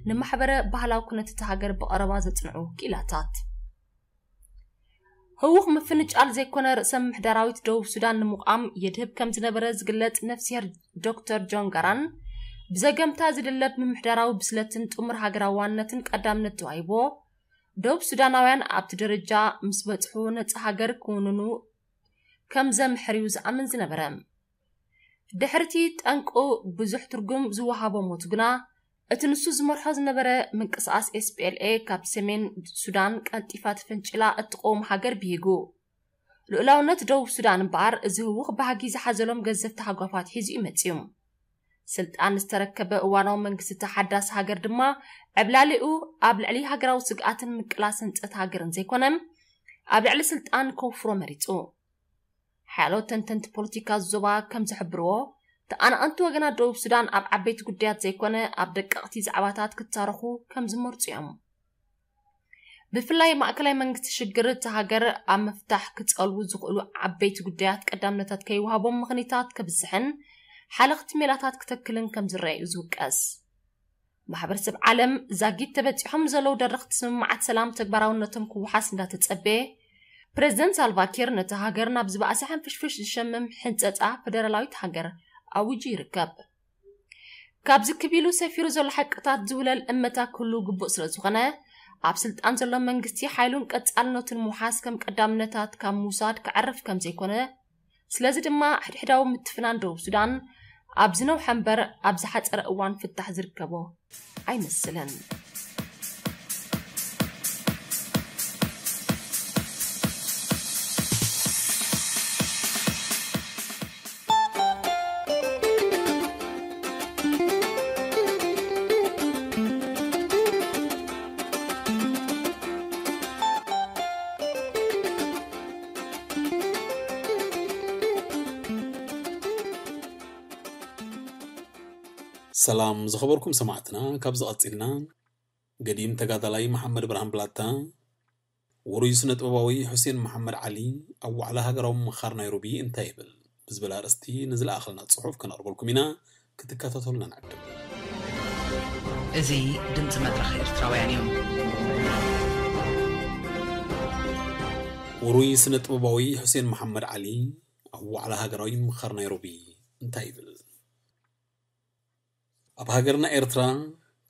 ንማሕበረ ባህላዊ ኩነት'ታ ሃገር ብቐረባ ዘጽንዑ ክኢላታት። ህውኽ ምፍንጫል ዘይኮነ ርእሰ ምምሕዳራዊት ደቡብ ሱዳን ንምቋም የድህብ ከም ዝነበረ ዝግለጽ ነፍስሄር ዶክተር ጆን ጋራን፣ ብዘገምታ ዝድለብ ምምሕዳራዊ ብስለትን ጥሙር ሃገራዊ ዋንነትን ቀዳምነት ተዋሂብዎ፣ ደቡብ ሱዳናውያን ኣብቲ ደረጃ ምስ በጽሑ ነጻ ሃገር ክውንኑ ከም ዘምሕር እዩ ዝኣምን ዝነበረ። ድሕርቲ ጠንቁ ብዙሕ ትርጉም ዝወሃቦ ሞት ግና፣ እቲ ንሱ ዝመርሖ ዝነበረ ምንቅስቓስ ኤስ ፒ ኤል ኤ ካብ ሰሜን ሱዳን ቀልጢፋ ተፈንጭላ እትቐውም ሃገር ብሂጉ። ልኡላውነት ደቡብ ሱዳን እምበኣር፣ እዚ ህውኽ ባህጊ ዝሓዘሎም ገዘፍቲ ሃጓፋት ሒዙ እዩ መጺኡ። ስልጣን ዝተረከበ እዋናዊ መንግስቲ እታ ሓዳስ ሃገር ድማ፣ ዕብላሊኡ ኣብ ልዕሊ ሃገራዊ ስግኣትን ምቅላስ ህንጸት ሃገርን ዘይኮነ፣ ኣብ ልዕሊ ስልጣን ከውፍሮ መሪጹ። ሓያሎ ተንተንቲ ፖለቲካ ዞባ ከም ዝሕብርዎ፣ ተኣናቐንቲ ወገናት ደቡብ ሱዳን ኣብ ዓበይቲ ጉዳያት ዘይኮነ፣ ኣብ ደቀቕቲ ዛዕባታት ክታረኹ ከም ዝመርጹ እዮም። ብፍላይ ማእከላይ መንግስቲ ሽግር እታ ሃገር ኣብ ምፍታሕ ክጸልዉ ዝኽእሉ ዓበይቲ ጉዳያት ቀዳምነታት ከይወሃቦም ምኽኒታት ከብዝሕን ሓለኽቲ ሜላታት ክተክልን ከም ዝረአ እዩ ዝውቀስ። ማሕበረሰብ ዓለም ዛጊት ተበጺሖም ዘለዉ ደረኽቲ ስምምዓት ሰላም ተግባራውነቶም ክወሓስ እንዳተጸበየ፣ ፕሬዝደንት ሳልቫ ኪር ነታ ሃገር ናብ ዝበኣሰ ሕንፍሽፍሽ ዝሸምም ሕንጸጻ ፈደራላዊት ሃገር ኣዊጁ ይርከብ። ካብዚ ክቢሉ ሰፊሩ ዘሎ ሓቅታት ዝውለል እመታ ክህሉ ግቡእ ስለ ዝኾነ፣ ኣብ ስልጣን ዘሎ መንግስቲ ሓይሉን ቀጻልነቱን ምውሓስ ከም ቀዳምነታት ካብ ምውሳድ ክዓርፍ ከም ዘይኮነ፣ ስለዚ ድማ ሕድሕዳዊ ምትፍናን ደቡብ ሱዳን ኣብ ዝነውሐ እምበር ኣብ ዝሓጸረ እዋን ፍታሕ ዝርከቦ ኣይመስልን። ሰላም ዝኸበርኩም ሰማዕትና፣ ካብዚ ቀጺልና ገዲም ተጋዳላይ መሓመድ ብርሃን ብላታ፣ ውሩይ ስነ ጥበባዊ ሑሴን መሓመድ ዓሊ ኣብ ዋዕላ ሃገራዊ ምምኻር ናይሮቢ እንታይ ይብል ብዝብል ኣርእስቲ ንዝለኣኸልና ጽሑፍ ከነቕርበልኩም ኢና። ክትከታተሉና ንዕድም። እዚ ድምፂ መድረኽ ኤርትራውያን እዩ። ውሩይ ስነ ጥበባዊ ሑሴን መሓመድ ዓሊ ኣብ ዋዕላ ሃገራዊ ምምኻር ናይሮቢ እንታይ ይብል? ኣብ ሃገርና ኤርትራ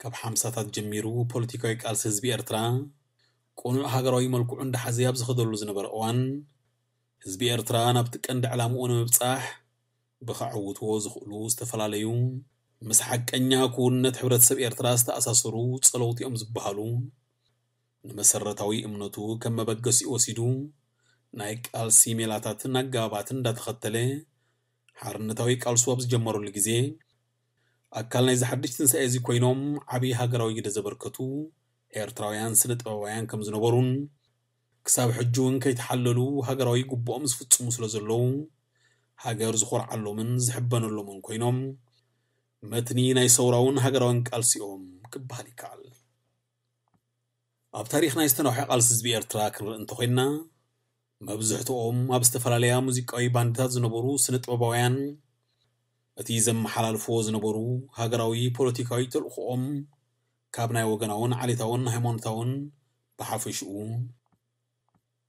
ካብ ሓምሳታት ጀሚሩ ፖለቲካዊ ቃልሲ ህዝቢ ኤርትራ ቅኑዕ ሃገራዊ መልክዑ እንዳሓዘ ኣብ ዝኸደሉ ዝነበረ እዋን፣ ህዝቢ ኤርትራ ናብቲ ቀንዲ ዕላምኡ ንምብጻሕ ብኸዕውትዎ ዝኽእሉ ዝተፈላለዩ ምስ ሓቀኛ ክውንነት ሕብረተሰብ ኤርትራ ዝተኣሳሰሩ ጸለውቲ እዮም ዝበሃሉ ንመሰረታዊ እምነቱ ከም መበገሲኡ ወሲዱ ናይ ቃልሲ ሜላታትን ኣገባባትን እንዳተኸተለ ሓርነታዊ ቃልሱ ኣብ ዝጀመረሉ ግዜ ኣካል ናይዚ ሓድሽ ትንሳኤ እዚ ኮይኖም ዓብዪ ሃገራዊ ግደ ዘበርከቱ ኤርትራውያን ስነ ጥበባውያን ከም ዝነበሩን ክሳብ ሕጂ እውን ከይተሓለሉ ሃገራዊ ግቡኦም ዝፍጽሙ ስለ ዘለዉ ሃገር ዝኾርዓሎምን ዝሕበነሎምን ኮይኖም መትኒ ናይ ሰውራውን ሃገራውን ቃልሲኦም ክበሃል ይከኣል። ኣብ ታሪኽ ናይ ዝተነውሐ ቃልሲ ህዝቢ ኤርትራ ክንርኢ እንተኾይንና፣ መብዝሕትኦም ኣብ ዝተፈላለያ ሙዚቃዊ ባንድታት ዝነበሩ ስነ ጥበባውያን፣ እቲ ዘመሓላልፍዎ ዝነበሩ ሃገራዊ ፖለቲካዊ ተልእኾኦም ካብ ናይ ወገናውን ዓሌታውን ሃይማኖታውን ብሓፈሽኡ፣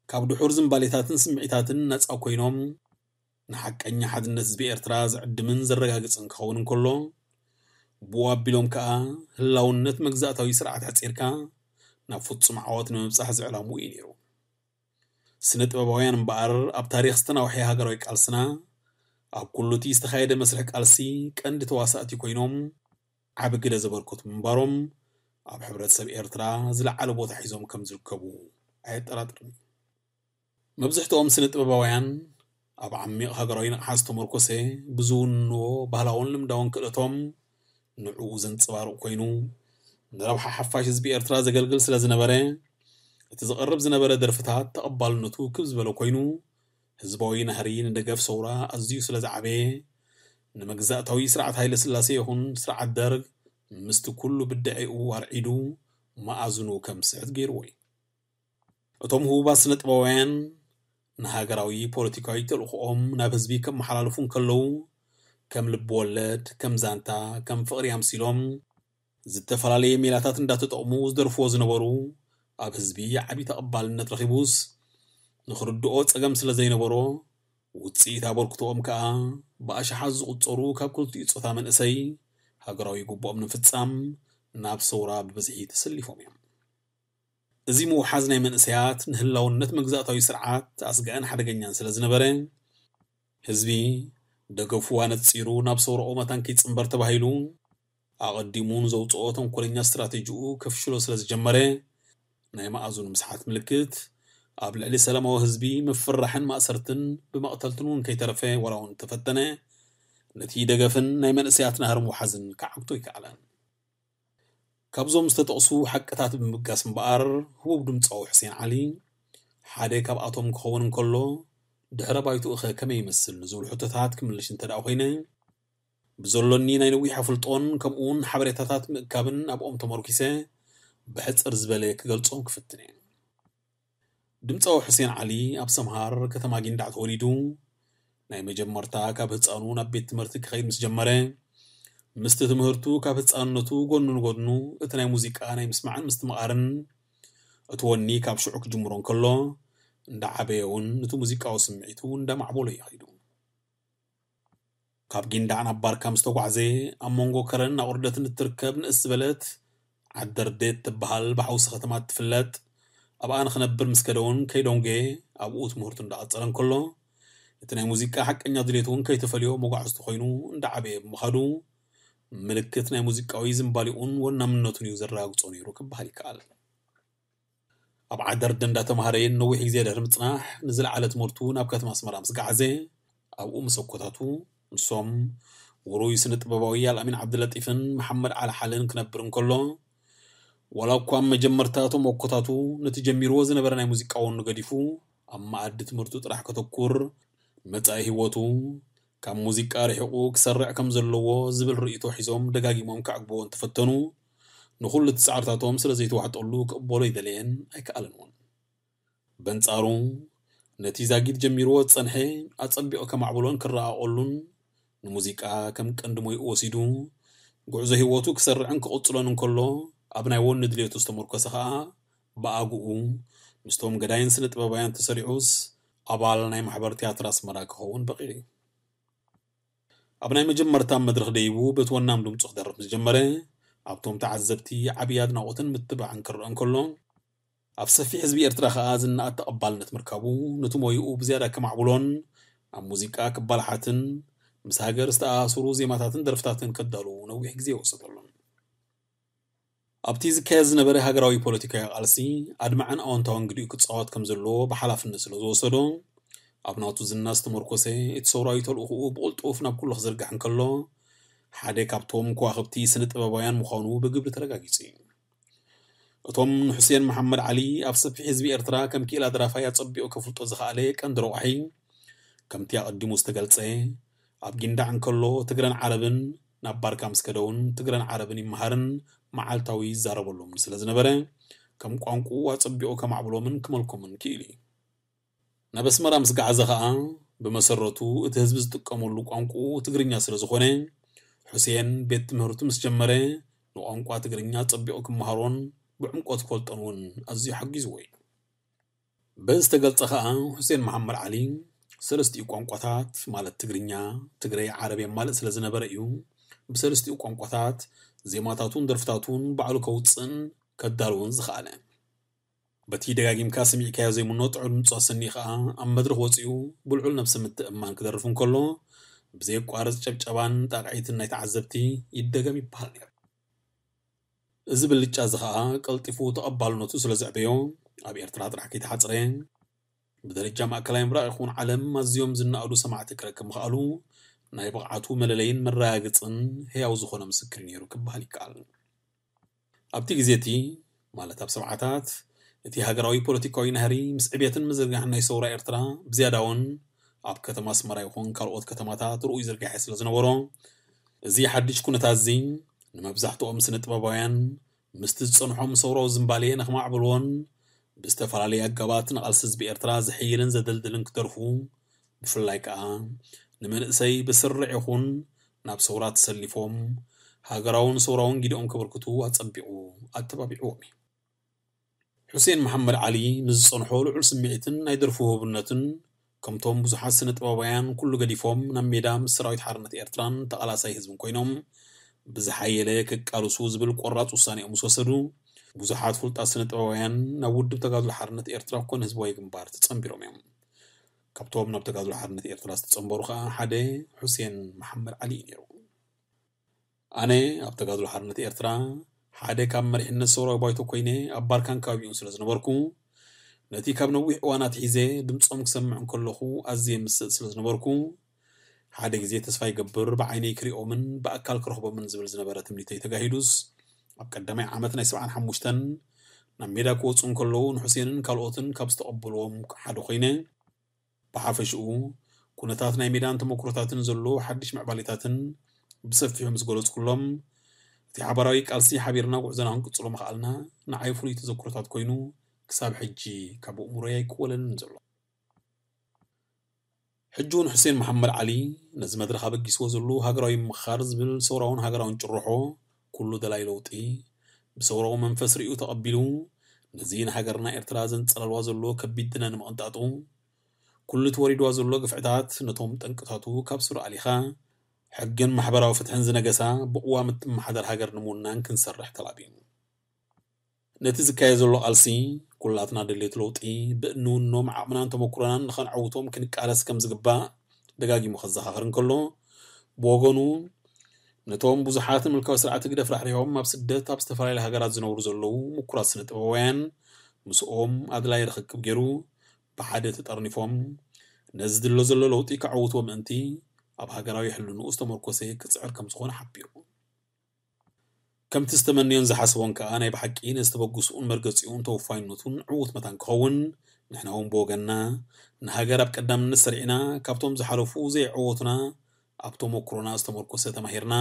ካብ ድሑር ዝንባሌታትን ስምዒታትን ነጻ ኮይኖም፣ ንሓቀኛ ሓድነት ህዝቢ ኤርትራ ዝዕድምን ዘረጋግጽን ክኸውን እንከሎ፣ ብኡ ኣቢሎም ከኣ ህላውነት መግዛእታዊ ስርዓት ሓጺርካ ናብ ፍጹም ዓወት ንምብጻሕ ዝዕላምኡ እዩ ነይሩ። ስነ ጥበባውያን እምበኣር ኣብ ታሪኽ ዝተናውሐ ሃገራዊ ቃልስና ኣብ ኩሉ እቲ ዝተኻየደ መስርሕ ቃልሲ ቀንዲ ተዋሳእቲ ኮይኖም ዓቢ ግደ ዘበርከቱ ምንባሮም ኣብ ሕብረተሰብ ኤርትራ ዝለዓለ ቦታ ሒዞም ከም ዝርከቡ ኣየጠራጥርን እዩ። መብዝሕትኦም ስነ ጥበባውያን ኣብ ዓሚቕ ሃገራዊ ንቕሓት ዝተመርኮሰ ብዝውንዎ ባህላውን ልምዳውን ክእለቶም ንዕኡ ዘንጸባርቕ ኮይኑ ንረብሓ ሓፋሽ ህዝቢ ኤርትራ ዘገልግል ስለ ዝነበረ እቲ ዝቐርብ ዝነበረ ደርፍታት ተቐባልነቱ ክብ ዝበለ ኮይኑ ህዝባዊ ናህሪ ንደገፍ ሰውራ ኣዝዩ ስለ ዝዓበየ ንመግዛእታዊ ስርዓት ሃይለ ስላሴ ይኹን ስርዓት ደርግ ምስቲ ኩሉ ብድዔኡ ኣርዒዱ መኣዝኑ ከም ዝስሕት ገይርዎ እዩ። እቶም ህቡባት ስነ ጥበባውያን ንሃገራዊ ፖለቲካዊ ተልእኾኦም ናብ ህዝቢ ከመሓላልፉ እንከለዉ፣ ከም ልቢ ወለድ፣ ከም ዛንታ፣ ከም ፍቕሪ ኣምሲሎም ዝተፈላለየ ሜላታት እንዳተጠቕሙ ዝደርፍዎ ዝነበሩ፣ ኣብ ህዝቢ ዓቢ ተቐባልነት ረኺቡስ፣ ንኽርድኦ ጸገም ስለ ዘይነበሮ፣ ውጽኢት ኣበርክቶኦም ከኣ ብኣሽሓት ዝቑጸሩ ካብ ክልቲኡ ጾታ መንእሰይ ሃገራዊ ግቡኦም ንምፍጻም ናብ ሰውራ ብብዝሒ ተሰሊፎም እዮም። እዚ ምውሓዝ ናይ መንእሰያት ንህላውነት መግዛእታዊ ስርዓት ኣስጋእን ሓደገኛን ስለ ዝነበረ፣ ህዝቢ ደገፉ ኣነጺሩ ናብ ሰውራኡ መታን ከይጽንበር ተባሂሉ፣ ኣቐዲሙ ንዘውጽኦ ተንኮለኛ ስትራቴጂኡ ከፍሽሎ ስለ ዝጀመረ፣ ናይ መኣዙ ንምስሓት ምልክት ኣብ ልዕሊ ሰላማዊ ህዝቢ ምፍርራሕን ማእሰርትን ብመቕተልትን እውን ከይተረፈ ዋላ እውን ተፈተነ፣ ነቲ ደገፍን ናይ መንእሰያት ናህሪ ምውሓዝን ክዓግቶ ኣይከኣለን። ካብዞም ዝተጠቕሱ ሓቅታት ብምብጋስ እምበኣር፣ ህቡብ ድምጻዊ ሑሴን ዓሊ ሓደ ካብኣቶም ክኸውን እንከሎ፣ ድሕረ ባይትኡኸ ከመይ ይመስል ንዝብሉ ሕቶታት ክምልሽ እንተ ደኣ ኮይነ፣ ብዘሎኒ ናይ ነዊሕ ኣፍልጦን ከምኡውን ሓበሬታታት ምእካብን ኣብኦም ተመርኪሰ ብሕጽር ዝበለ ክገልጾም ክፍትን እየ። ድምጻዊ ሑሴን ዓሊ ኣብ ሰምሃር ከተማ ጊንዳዕ ተወሊዱ፣ ናይ መጀመርታ ካብ ህጻኑ ናብ ቤት ትምህርቲ ክኸይድ ምስ ጀመረ፣ ምስቲ ትምህርቱ ካብ ህጻንነቱ ጎኑ ንጎድኑ እቲ ናይ ሙዚቃ ናይ ምስማዕን ምስትምቓርን እቲ ወኒ ካብ ሽዑ ክጅምሮ እንከሎ፣ እንዳዓበየ እውን ነቲ ሙዚቃዊ ስምዒቱ እንዳማዕበሎ እዩ ከይዱ። ካብ ጊንዳዕ ናብ ባርካ ምስ ተጓዕዘ፣ ኣብ መንጎ ከረን ኣቑርደትን እትርከብ ንእስ ዝበለት ዓደርዴት ትበሃል ብሓውሲ ከተማ እትፍለጥ፣ ኣብኣ ንኽነብር ምስ ከደ እውን ከይደንጎየ ኣብኡ ትምህርቱ እንዳቐጸለ እንከሎ፣ እቲ ናይ ሙዚቃ ሓቀኛ ድሌቱ እውን ከይተፈልዮ መጓዕዝቲ ኮይኑ እንዳዓበየ ብምኻዱ፣ ምልክት ናይ ሙዚቃዊ ዝንባሌኡን ወናምነቱን እዩ ዘረጋግጾ ነይሩ ክበሃል ይከኣል። ኣብ ዓደርደ እንዳተምሃረ ነዊሕ ግዜ ድሕሪ ምጽናሕ፣ ንዝለዓለ ትምህርቱ ናብ ከተማ ኣስመራ ምስ ገዓዘ፣ ኣብኡ ምስ ኣኮታቱ፣ ንሶም ውሩይ ስነ ጥበባዊ ኣልኣሚን ዓብድለጢፍን መሓመድ ዓሊ ሓለን ክነብር እንከሎ፣ ዋላ እኳ ኣብ መጀመርታ እቶም ኣኮታቱ ነቲ ጀሚርዎ ዝነበረ ናይ ሙዚቃ ወኑ ገዲፉ ኣብ መኣዲ ትምህርቱ ጥራሕ ከተኩር፣ መጻኢ ህይወቱ ካብ ሙዚቃ ርሒቑ ክሰርዕ ከም ዘለዎ ዝብል ርእይቶ ሒዞም ደጋጊሞም ከዕግብዎ እንተፈተኑ፣ ንኹሉ እቲ ጻዕርታቶም ስለ ዘይተዋሕጠሉ ክቕበሎ ኣይደለየን ኣይከኣለን እውን። በንጻሩ፣ ነቲ ዛጊት ጀሚርዎ ዝጸንሐ ኣጸቢቑ ከማዕብሎን ክረቓቐሉን፣ ንሙዚቃ ከም ቀንዲ ሞይኡ ወሲዱ፣ ጉዕዞ ህይወቱ ክሰርዕን ክቕጽሎን እንከሎ፣ ኣብ ናይ ወኒ ድሌቱ ዝተመርኮሰ ኸኣ፣ ብኣግኡ ምስቶም ገዳይን ስነ ጥበባውያን ተሰሪዑስ፣ ኣባል ናይ ማሕበር ትያትር ኣስመራ ክኸውን በቒዑ እዩ። ኣብ ናይ መጀመርታ መድረኽ ደይቡ በቲ ወናም ድምጹ ክደርፍ ምስ ጀመረ፣ ኣብቶም ተዓዘብቲ ዓብዪ ኣድናቖትን ምትብባዕን ክረአ እንከሎ፣ ኣብ ሰፊሕ ህዝቢ ኤርትራ ኸኣ ዝነኣድ ተቐባልነት ምርካቡ፣ ነቲ ሞይኡ ብዝያዳ ከማዕብሎን ኣብ ሙዚቃ ክባላሓትን ምስ ሃገር ዝተኣሳሰሩ ዜማታትን ደርፍታትን ከዳሉ ነዊሕ ግዜ ኣይወሰደሉን። ኣብቲ ዝካየድ ዝነበረ ሃገራዊ ፖለቲካዊ ቃልሲ ኣድማዕን ኣወንታውን ግዲኡ ክጻወት ከም ዘለዎ ብሓላፍነት ስለ ዝወሰዶ፣ ኣብ ናቱ ዝና ዝተመርኮሰ እቲ ሰውራዊ ተልእኾኡ ብቕልጡፍ ናብ ኩሉ ክዝርጋሕ እንከሎ፣ ሓደ ካብቶም ከዋኽብቲ ስነ ጥበባውያን ምዃኑ ብግብሪ ተረጋጊጹ እዩ። እቶም ንሑሴን መሓመድ ዓሊ ኣብ ሰፊሕ ህዝቢ ኤርትራ ከም ክኢላ ደራፋይ ኣጸቢቑ ከፍልጦ ዝኸኣለ ቀንዲ ረቋሒ፣ ከምቲ ኣቐዲሙ ዝተገልጸ፣ ኣብ ጊንዳዕ እንከሎ ትግረን ዓረብን፣ ናብ ባርካ ምስ ከደ እውን ትግረን ዓረብን ይመሃርን መዓልታዊ ይዛረበሎምን ስለ ዝነበረ፣ ከም ቋንቋኡ ኣጸቢቑ ከማዕብሎምን ክመልኮምን ክኢሉ እዩ። ናብ ኣስመራ ምስ ገዓዘ ኸኣ፣ ብመሰረቱ እቲ ህዝቢ ዝጥቀመሉ ቋንቋኡ ትግርኛ ስለ ዝኾነ፣ ሑሴን ቤት ትምህርቱ ምስ ጀመረ፣ ንቋንቋ ትግርኛ ኣጸቢቑ ክመሃሮን ብዕምቆት ክፈልጦን እውን ኣዝዩ ሓጊዝዎ እዩ። በዚ ዝተገልጸ ኸኣ፣ ሑሴን መሓመድ ዓሊ ሰለስቲኡ ቋንቋታት፣ ማለት ትግርኛ፣ ትግረ፣ ዓረብ የማልእ ስለ ዝነበረ እዩ፣ ብሰለስቲኡ ቋንቋታት ዜማታቱን ደርፍታቱን ባዕሉ ከውጽእን ከዳልውን ዝኸኣለ። በቲ ደጋጊምካ ስሚዕካዮ ዘይምኖ ጥዑም ድምጹ ኣሰኒኡ ኸኣ፣ ኣብ መድረኽ ወጺኡ ብልዑል ነብሰ ምትእምማን ክደርፍ እንከሎ፣ ብዘየቋርጽ ጨብጨባን ጣቕዒትን ናይ ተዓዘብቲ ይደገም ይበሃል ነይሩ። እዚ ብልጫ እዚ ኸኣ ቀልጢፉ ተቐባልነቱ ስለ ዘዕበዮ፣ ኣብ ኤርትራ ጥራሕ ከይተሓጽረ፣ ብደረጃ ማእከላይ ምብራቕ ይኹን ዓለም ኣዝዮም ዝነኣዱ ሰማዕቲ ክረክብ ምኽኣሉ፣ ናይ ብቕዓቱ መለለይን መረጋገጽን ህያው ዝኾነ ምስክር ነይሩ ክበሃል ይከኣል። ኣብቲ ግዜ እቲ፣ ማለት ኣብ ሰብዓታት፣ እቲ ሃገራዊ ፖለቲካዊ ናህሪ ምስ ዕብየትን ምዝርጋሕን ናይ ሰውራ ኤርትራ፣ ብዝያዳ እውን ኣብ ከተማ ኣስመራ ይኹን ካልኦት ከተማታት ርኡይ ዝርጋሐ ስለ ዝነበሮ፣ እዚ ሓድሽ ኩነታት እዚ ንመብዛሕትኦም ስነ ጥበባውያን ምስቲ ዝጸንሖም ሰውራዊ ዝንባሌ ንኸማዕብልዎን ብዝተፈላለየ ኣገባባት ንቓልሲ ህዝቢ ኤርትራ ዘሕይልን ዘደልድልን ክደርፉ፣ ብፍላይ ከኣ ንመንእሰይ ብስርዕ ይኹን ናብ ሰውራ ተሰሊፎም ሃገራውን ሰውራውን ጊደኦም ከበርክቱ ኣጸቢቑ ኣተባቢዕዎም እዩ። ሑሴን መሓመድ ዓሊ ንዝጸንሖ ልዑል ስምዒትን ናይ ደርፉ ህቡብነትን፣ ከምቶም ብዙሓት ስነ ጥበባውያን ኩሉ ገዲፎም ናብ ሜዳ ምስ ሰራዊት ሓርነት ኤርትራን ተቓላሳይ ህዝብን ኮይኖም ብዝሓየለ ክቃልሱ ዝብል ቆራጽ ውሳኔኦም ምስ ወሰዱ፣ ብዙሓት ፍሉጣት ስነ ጥበባውያን ናብ ውድብ ተጋድሎ ሓርነት ኤርትራ ኮነ ህዝባዊ ግንባር ተጸንቢሮም እዮም። ካብቶም ናብ ተጋድሎ ሓርነት ኤርትራ ዝተጸንበሩ ከኣ ሓደ ሑሴን መሓመድ ዓሊ እዩ ነይሩ። ኣነ ኣብ ተጋድሎ ሓርነት ኤርትራ ሓደ ካብ መሪሕነት ሰውራዊ ባይቶ ኮይነ ኣብ ባርካን ከባቢኡን ስለ ዝነበርኩ፣ ነቲ ካብ ነዊሕ እዋን ኣትሒዘ ድምጾም ክሰምዕ እንከለኹ ኣዝየ ምስጥ ስለ ዝነበርኩ፣ ሓደ ግዜ ተስፋ ይገብር ብዓይነይ ክሪኦምን ብኣካል ክረኽቦምን ዝብል ዝነበረ ትምኒተይ ተጋሂዱስ፣ ኣብ ቀዳማይ ዓመት ናይ ሰብዓን ሓሙሽተን ናብ ሜዳ ክወጹ እንከለዉ ንሑሴንን ካልኦትን ካብ ዝተቐበልዎም ሓደ ኮይነ። ብሓፈሽኡ፣ ኩነታት ናይ ሜዳን ተመኩሮታትን ዘሎ ሓድሽ ምዕባሌታትን ብሰፊሑ ምስ ገለጽኩሎም፣ እቲ ሓባራዊ ቃልሲ ሓቢርና ጉዕዞና ክንቅጽሎ ምኽኣልና ንዓይ ፍሉይ ተዘክሮታት ኮይኑ ክሳብ ሕጂ ካብ ኣእምሮይ ኣይክወለንን ዘሎ። ሕጂ እውን ሑሴን መሓመድ ዓሊ ነዚ መድረኽ ኣበጊስዎ ዘሎ ሃገራዊ ምምኻር ዝብል ሰውራውን ሃገራውን ጭርሖ ኩሉ ደላይ ለውጢ ብሰውራዊ መንፈስ ርእዩ ተቐቢሉ፣ ነዚ ንሃገርና ኤርትራ ዘንጸላልዋ ዘሎ ከቢድ ድነ ንምቕንጣጡ፣ ኩሉ እቲ ወሪድዋ ዘሎ ግፍዕታት ነቶም ጠንቅታቱ ካብ ስሩ ኣሊኻ፣ ሕግን ማሕበራዊ ፍትሕን ዝነገሳ ብቕዋም እትመሓደር ሃገር ንምውናን ክንሰርሕ ተላብዩ። ነቲ ዝካየድ ዘሎ ቃልሲ፣ ኩላትና ድሌት ለውጢ ብእንውኖም ዓቕምናን ተመኩሮናን ንኸነዐውቶም ክንቃለስ ከም ዝግባእ ደጋጊሙ ከዘኻኽር እንከሎ፣ ብወገኑ ነቶም ብዙሓት ንምልካዊ ስርዓት ህግደፍ ራሕሪሖም ኣብ ስደት ኣብ ዝተፈላለዩ ሃገራት ዝነብሩ ዘለዉ ምኩራት ስነ ጥበባውያን ምስኦም ኣድላይ ርኽክብ ገይሩ ብሓደ ተጠርኒፎም ነዚ ዝድሎ ዘሎ ለውጢ ከዐውትዎ ምእንቲ ኣብ ሃገራዊ ሕልንኡ ዝተመርኮሰ ክጽዕር ከም ዝኾነ ሓቢሩ። ከምቲ ዝተመንዮን ዝሓስቦን ከኣ ናይ ብሓቂ ንዝተበግስኡን መርገጺኡን ተወፋይነቱን ዕዉት መታን ክኸውን፣ ንሕና እውን ብወገንና ንሃገር ኣብ ቀዳምነት ሰሪዕና ካብቶም ዝሓለፉ ዘይዕወቱና ኣብ ተመኩሮና ዝተመርኮሰ ተማሂርና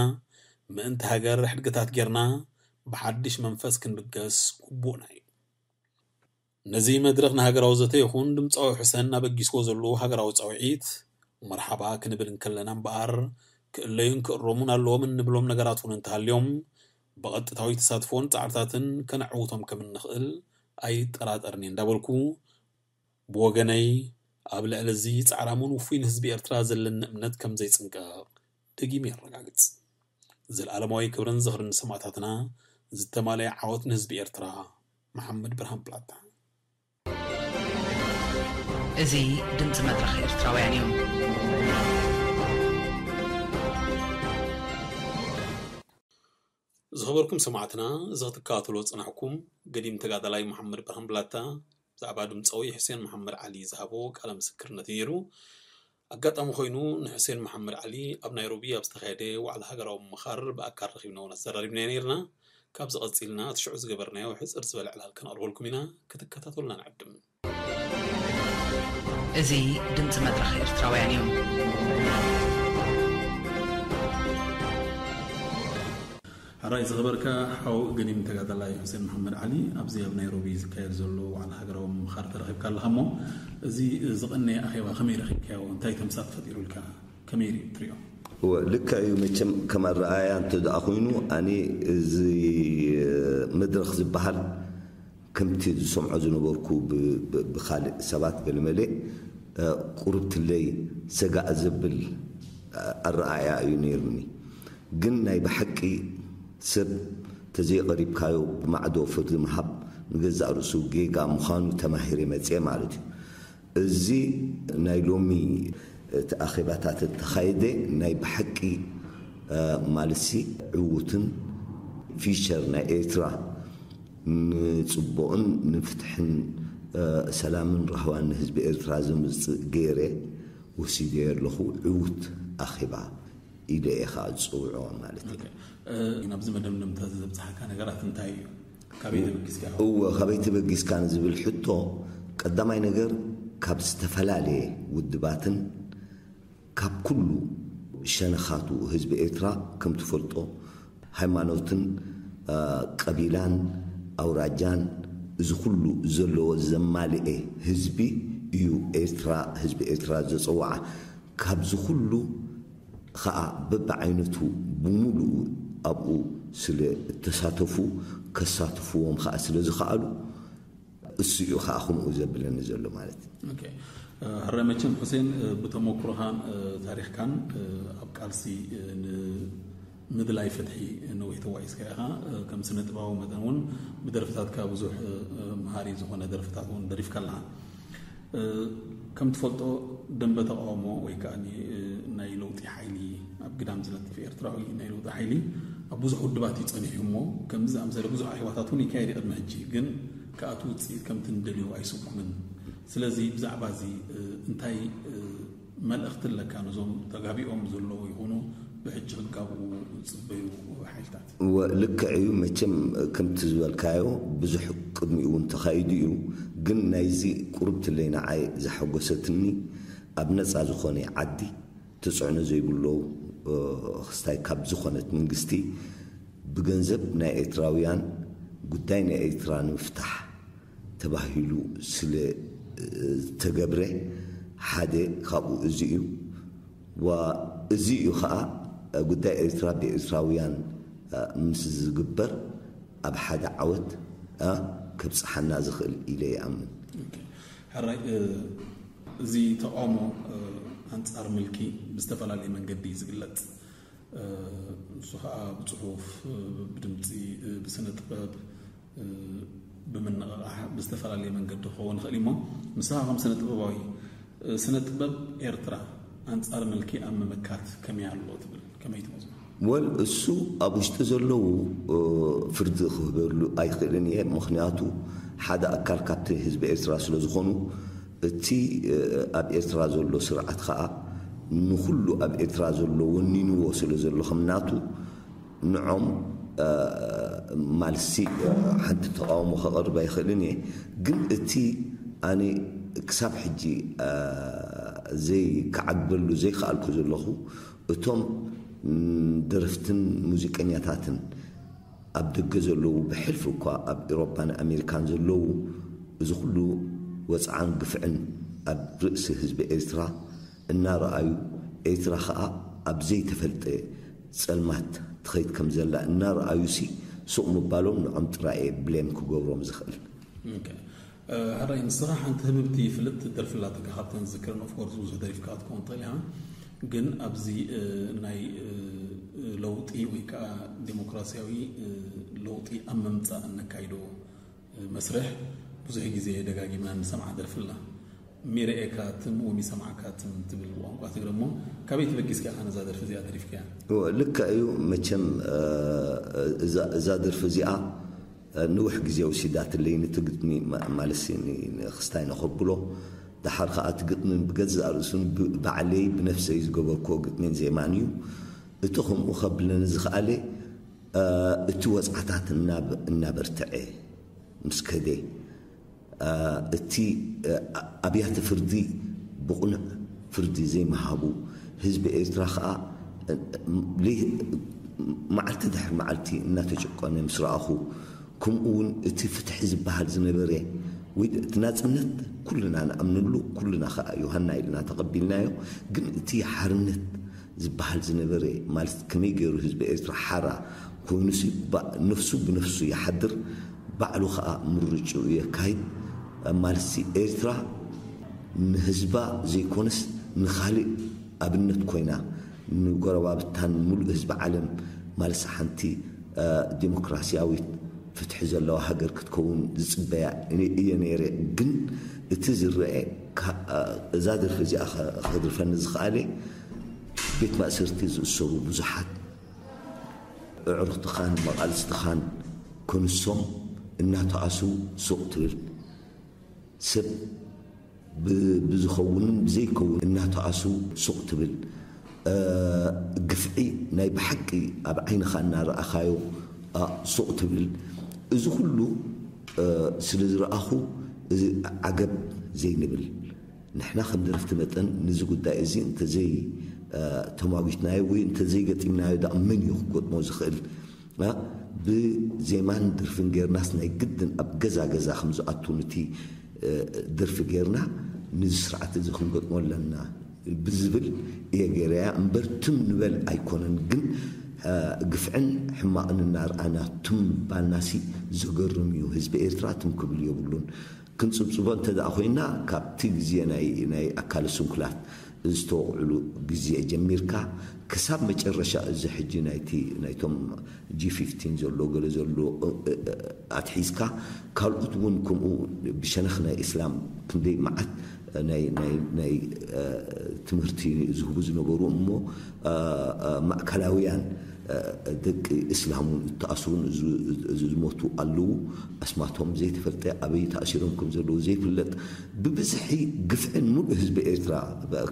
ምእንቲ ሃገር ሕድገታት ጌርና ብሓድሽ መንፈስ ክንብገስ ግቡእና እዩ። ነዚ መድረኽ ንሃገራዊ ዘተ ይኹን ድምጻዊ ሕሰን ኣበጊስዎ ዘለዉ ሃገራዊ ጻውዒት መርሓባ ክንብል እንከለና እምበኣር፣ ክእለዩን ክእረሙን ኣለዎም እንብሎም ነገራት እውን እንተሃልዮም፣ ብቐጥታዊ ተሳትፎን ጻዕርታትን ከነዕውቶም ከም እንኽእል ኣይጠራጠርን እየ እንዳበልኩ፣ ብወገነይ ኣብ ልዕሊ እዚ ጻዕራሙን ውፉይን ህዝቢ ኤርትራ ዘለኒ እምነት ከም ዘይጽንቀቕ ደጊመ የረጋግጽ። ዘለኣለማዊ ክብርን ዝኽርን ንሰማእታትና፣ ዝተማልአ ዓወት ንህዝቢ ኤርትራ። መሓመድ ብርሃን ፕላታ። እዚ ድምፂ መድረኽ ኤርትራውያን እዩ። ዝኸበርኩም ሰማዕትና፣ እዚ ክትከታተልዎ ዝጸናሕኩም ገዲም ተጋዳላይ መሓመድ ብርሃን ብላታ ብዛዕባ ድምጻዊ ሕሴን መሓመድ ዓሊ ዝሃቦ ቃለ ምስክርነት እዩ ነይሩ። ኣጋጣሚ ኮይኑ ንሕሴን መሓመድ ዓሊ ኣብ ናይሮቢ ኣብ ዝተኻየደ ዋዕላ ሃገራዊ ምምኻር ብኣካል ረኺብናዮ ኣዘራሪብናዮ ነይርና። ካብዚ ቀጺልና እቲ ሽዑ ዝገበርናዮ ሕጽር ዝበለ ዕላል ከነቕርበልኩም ኢና፣ ክትከታተሉና ንዕድም። እዚ ድምፂ መድረኽ ኤርትራውያን እዩ። ሕራይ ዝኸበርካ ሓው ገዲም ተጋዳላይ ሑሴን መሓመድ ዓሊ፣ ኣብዚ ኣብ ናይሮቢ ዝካየድ ዘሎ ዋዕላ ሃገራዊ ምምኻር ተረኺብካ ኣለኻ እሞ፣ እዚ ዝቐነየ ኣኼባ ከመይ ረኺብካዮ? እንታይ ተምሳጥ ፈጢሩልካ? ከመይ ርኢ-፣ ትሪኦ? እወ፣ ልክዕ እዩ። መቸም ከም ኣረኣእያ እንተ ደኣ ኮይኑ፣ ኣነ እዚ መድረኽ ዝበሃል ከምቲ ዝሰምዖ ዝነበርኩ ብ-፣ ብ-፣ ብኻልእ ሰባት ገለመለ፣ እ፣ ቁርብትለይ ሰጋእ ዘብል ኣረኣእያ እዩ ነይሩኒ። ግን ናይ ብሓቂ ሰብ ተዘይቐሪብካዮ ብማዕዶ ፍርዲ ምሃብ ንገዛእ ርእሱ ጌጋ ምዃኑ ተማሂረ መጽየ ማለት እዩ። እዚ ናይ ሎሚ እቲ ኣኼባታት እተኻየደ ናይ ብሓቂ፣ እ፣ ማለትሲ ዕዉትን ፊቸር ናይ ኤርትራ ንጽቡቕን ንፍትሕን፣ እ፣ ሰላምን ራህዋን ንህዝቢ ኤርትራ ዘምጽእ ገይረ ወሲደዮ ኣለኹ። ዕዉት ኣኼባ ኢለ እየ ኸኣ ዝጽውዖ ማለት እዩ። ኦኬ። እ፣ ናብዚ መደምደምታ ዘብጽሓካ ነገራት እንታይ እዩ? ካበይ ተበጊስካ ኢኻ? እወ፣ ካበይ ተበጊስካ ንዝብል ሕቶ፣ ቀዳማይ ነገር ካብ ዝተፈላለየ ውድባትን ካብ ኩሉ ሸነኻቱ ህዝቢ ኤርትራ ከም ትፈልጦ ሃይማኖትን፣ እ፣ ቀቢላን ኣውራጃን እዚ ኩሉ ዘለዎ ዘማልኤ ህዝቢ እዩ ኤርትራ፣ ህዝቢ ኤርትራ ዘጸውዓ። ካብዚ ኩሉ ኸኣ በብዓይነቱ ብምሉኡ ኣብኡ ስለ እተሳተፉ፣ ከሳትፍዎም ኸኣ ስለ ዝኸኣሉ፣ እሱ እዩ ኸኣ ከምኡ ዘብለኒ ዘሎ ማለት እዩ። ሕራይ መቸም፣ ሁሴን፣ ብተመክሮኻን ታሪኽካን ኣብ ቃልሲ ምድላይ ፍትሒ ነዊሕ ተጓዒዝካ ኢኻ። ከም ስነ ጥበባዊ መጠን እውን ብደርፍታትካ ብዙሕ መሃሪ ዝኾነ ደርፍታት እውን ደሪፍካ ኣለኻ። ከም ትፈልጦ፣ ደንበ ተቃውሞ ወይ ከዓ ናይ ለውጢ ሓይሊ፣ ኣብ ግዳም ዝነጥፍ ኤርትራዊ ናይ ለውጢ ሓይሊ ኣብ ብዙሕ ውድባት እዩ ጸኒሑ እሞ፣ ከምዚ ዝኣመሰለ ብዙሕ ኣኼባታት እውን ይካየድ እዩ ቅድሚ ሕጂ። ግን ከኣቱ ውፅኢት ከምቲ ንደልዮ ኣይስጉምን። ስለዚ ብዛዕባ እዚ እንታይ መልእኽቲ ኣለካ ነዞም ተጋቢኦም ዘለዉ ይኹኑ ብሕጂ ክጋብኡ ዝፅበዩ ሓይልታት? ልክዕ እዩ። መቸም ከምቲ ዝበልካዮ ብዙሕ ቅድሚኡ እውን ተኻይዱ እዩ። ግን ናይዚ ቁርብትለይ ንዓይ ዘሐጎሰትኒ፣ ኣብ ነፃ ዝኾነ ዓዲ፣ ተፅዕኖ ዘይብሎ ክስታይ ካብ ዝኾነት መንግስቲ፣ ብገንዘብ ናይ ኤርትራውያን ጉዳይ ናይ ኤርትራ ንምፍታሕ ተባሂሉ ስለ ዝተገብረ፣ ሓደ ካብኡ እዚ እዩ። ዋ፣ እዚ እዩ ኸዓ፣ ጉዳይ ኤርትራ ብኤርትራውያን ምስ ዝግበር፣ ኣብ ሓደ ዓወት ከብጽሓና ዝኽእል ኢለ ይኣምን። ሕራይ፣ እዚ ተቃውሞ ኣንጻር ምልኪ ብዝተፈላለየ መንገዲ እዩ ዝግለጽ። ንሱ ከዓ ብፅሑፍ፣ ብድምፂ፣ ብስነ ጥበብ፣ ብምንቕቓሕ፣ ብዝተፈላለየ መንገዲ ክኸውን ይኽእል እሞ፣ ንስኻ ከም ስነ ጥበባዊ፣ ስነ ጥበብ ኤርትራ ኣንጻር ምልኪ ኣብ ምምካት ከመይ ኣሎ ትብል? ከመይ ትመዝኖ? ወል እሱ ኣብ ውሽጢ ዘለዉ ፍርዲ ክህበሉ ኣይኽእልን እየ። ምኽንያቱ ሓደ ኣካል ካብቲ ህዝቢ ኤርትራ ስለ ዝኾኑ፣ እቲ ኣብ ኤርትራ ዘሎ ስርዓት ኸኣ ንኹሉ ኣብ ኤርትራ ዘሎ ወኒንዎ ስለ ዘሎ ከም ናቱ፣ ንዖም ማልሲ ሓንቲ ተቃውሞ ከቐርብ ኣይኽእልን እየ። ግን እቲ ኣነ ክሳብ ሕጂ ዘይከዓግበሉ ዘይከኣልኩ ዘለኹ፣ እቶም ደረፍትን ሙዚቀኛታትን ኣብ ደገ ዘለዉ፣ ብሕልፊ እኳ ኣብ ኤሮፓን ኣሜሪካን ዘለዉ፣ እዚ ኩሉ ወጽዓን ግፍዕን ኣብ ርእሲ ህዝቢ ኤርትራ እናረኣዩ፣ ኤርትራ ኸኣ ኣብ ዘይተፈልጠ ጸልማት ትኸይድ ከም ዘላ እናረኣዩሲ፣ ሱቕ ምባሎም ንዖም ጥራይ እየ ብሌም ክገብሮም ዝኽእል። ሕራይ፣ ንስኻ ሓንቲ ህብብቲ ፍልጥቲ ደርፊ ኣላትካ፣ ካብተን ዝዝክረን፣ ኦፍኮርስ ብዙሕ ደሪፍካ ክትከውን ትኽእል ኢኻ። ግን ኣብዚ ናይ ለውጢ ወይ ከዓ ዴሞክራሲያዊ ለውጢ ኣብ ምምፃእ እነካይዶ መስርሕ ብዙሕ ግዜ ደጋጊምና ንሰምዓ ደርፊ ኣላ። ሚረኤካ ትም ወሚሰማዕካ ትም ትብል ብቋንቋ ትግረ እሞ፣ ካበይ ተበጊስካ ኢኻ ነዛ ደርፊ እዚኣ ደሪፍካያ? ልክዕ እዩ። መቸም እዛ ደርፊ እዚኣ ንውሕ ግዜ ወሲዳትለይ፣ ነቲ ግጥሚ ማለሲ ንክስታይ ንኸብሎ፣ ደሓር ከዓ እቲ ግጥሚ ብገዛእ ርእሱን ባዕለይ ብነፍሰይ ዝገበርክዎ ግጥሚን ዜማን እዩ። እቲ ከምኡ ከብለኒ ዝኸኣለ፣ እቲ ወፅዓታት እናበርትዐ ምስ ከደ፣ እቲ ኣብያተ ፍርዲ ብቕኑዕ ፍርዲ ዘይምሃቡ፣ ህዝቢ ኤርትራ ኸኣ መዓልቲ ድሕሪ መዓልቲ እናተጨቆነ ምስ ረኣኹ፣ ከምኡ እውን እቲ ፍትሒ ዝበሃል ዝነበረ ወይ እቲ ናጽነት ኩልና ንኣምነሉ፣ ኩልና ኸኣ ዮሃና ኢልና ተቐቢልናዮ። ግን እቲ ሓርነት ዝበሃል ዝነበረ፣ ማለት ከመይ ገይሩ ህዝቢ ኤርትራ ሓራ ኮይኑሲ፣ ነፍሱ ብነፍሱ ይሓድር፣ ባዕሉ ኸኣ ምርጭኡ የካይድ። ማለትሲ ኤርትራ ንህዝባ ዘይኮነስ ንኻልእ ኣብነት ኮይና፣ ንጎረባብታን ምሉእ ህዝቢ ዓለም፣ ማለትሲ ሓንቲ ዲሞክራሲያዊት ፍትሒ ዘለዋ ሃገር ክትከውን ዝጽበያ እየ ነይረ። ግን እቲ ዝረአ፣ እዛ ደርፊ እዚኣ ከድርፈኒ ዝኸኣለ፣ ቤት ማእሰርቲ ዝእሰሩ ብዙሓት ኣዕሩኽትኻን መቓልስትኻን ክንሶም እናተኣስሩ ሱቕ ትብል፣ ሰብ ብዝኸውንን ብዘይከውን እናተኣስሩ ሱቕ ትብል፣ ግፍዒ ናይ ብሓቂ ኣብ ዓይንኻ እናረኣኻዮ ሱቕ ትብል። እዚ ኩሉ ስለ ዝረኣኹ፣ እዚ ዓገብ ዘይንብል፣ ንሕና ከም ደረፍቲ መጠን ነዚ ጉዳይ እዚ እንተዘይ ተማጒትናዮ ወይ እንተዘይገጢምናዮ፣ ደኣ መን እዩ ክገጥሞ ዝኽእል? ብዜማን ድርፍን ጌርናስ ናይ ግድን ኣብ ገዛ ገዛ ከም ዝኣቱ ንቲ ድርፊ ጌርና፣ ንዚ ስርዓት እዚ ክንገጥሞ ኣለና ብዝብል እየ ገይረያ እምበር፣ ትም ንበል ኣይኮነን። ግን ግፍዕን ሕማቕን እናርኣና ትም ባልናሲ ዘገርም እዩ። ህዝቢ ኤርትራ ትም ክብል የብሉን። ክንጽብጽቦ እንተ ደኣ ኮይና፣ ካብቲ ግዜ ናይ ኣካለ ስንኩላት ዝተወቕዕሉ ግዜ ጀሚርካ ክሳብ መጨረሻ፣ እዚ ሕጂ ናይቲ ናይቶም ጂ ፊፍቲን ዘሎ፣ ገለ ዘሎ ኣትሒዝካ፣ ካልኦት እውን ከምኡ ብሸነኽ ናይ እስላም ክንደይ መዓት ናይ ትምህርቲ ዝህቡ ዝነበሩ እሞ፣ ማእከላውያን ደቂ እስላም እውን እተኣስሩን ዝሞቱ ኣለዉ። ኣስማቶም ዘይተፈልጠ ኣበይ ተኣሲሮም ከም ዘለዉ ዘይፍለጥ ብብዝሒ ግፍዕን ሙሉእ ህዝቢ ኤርትራ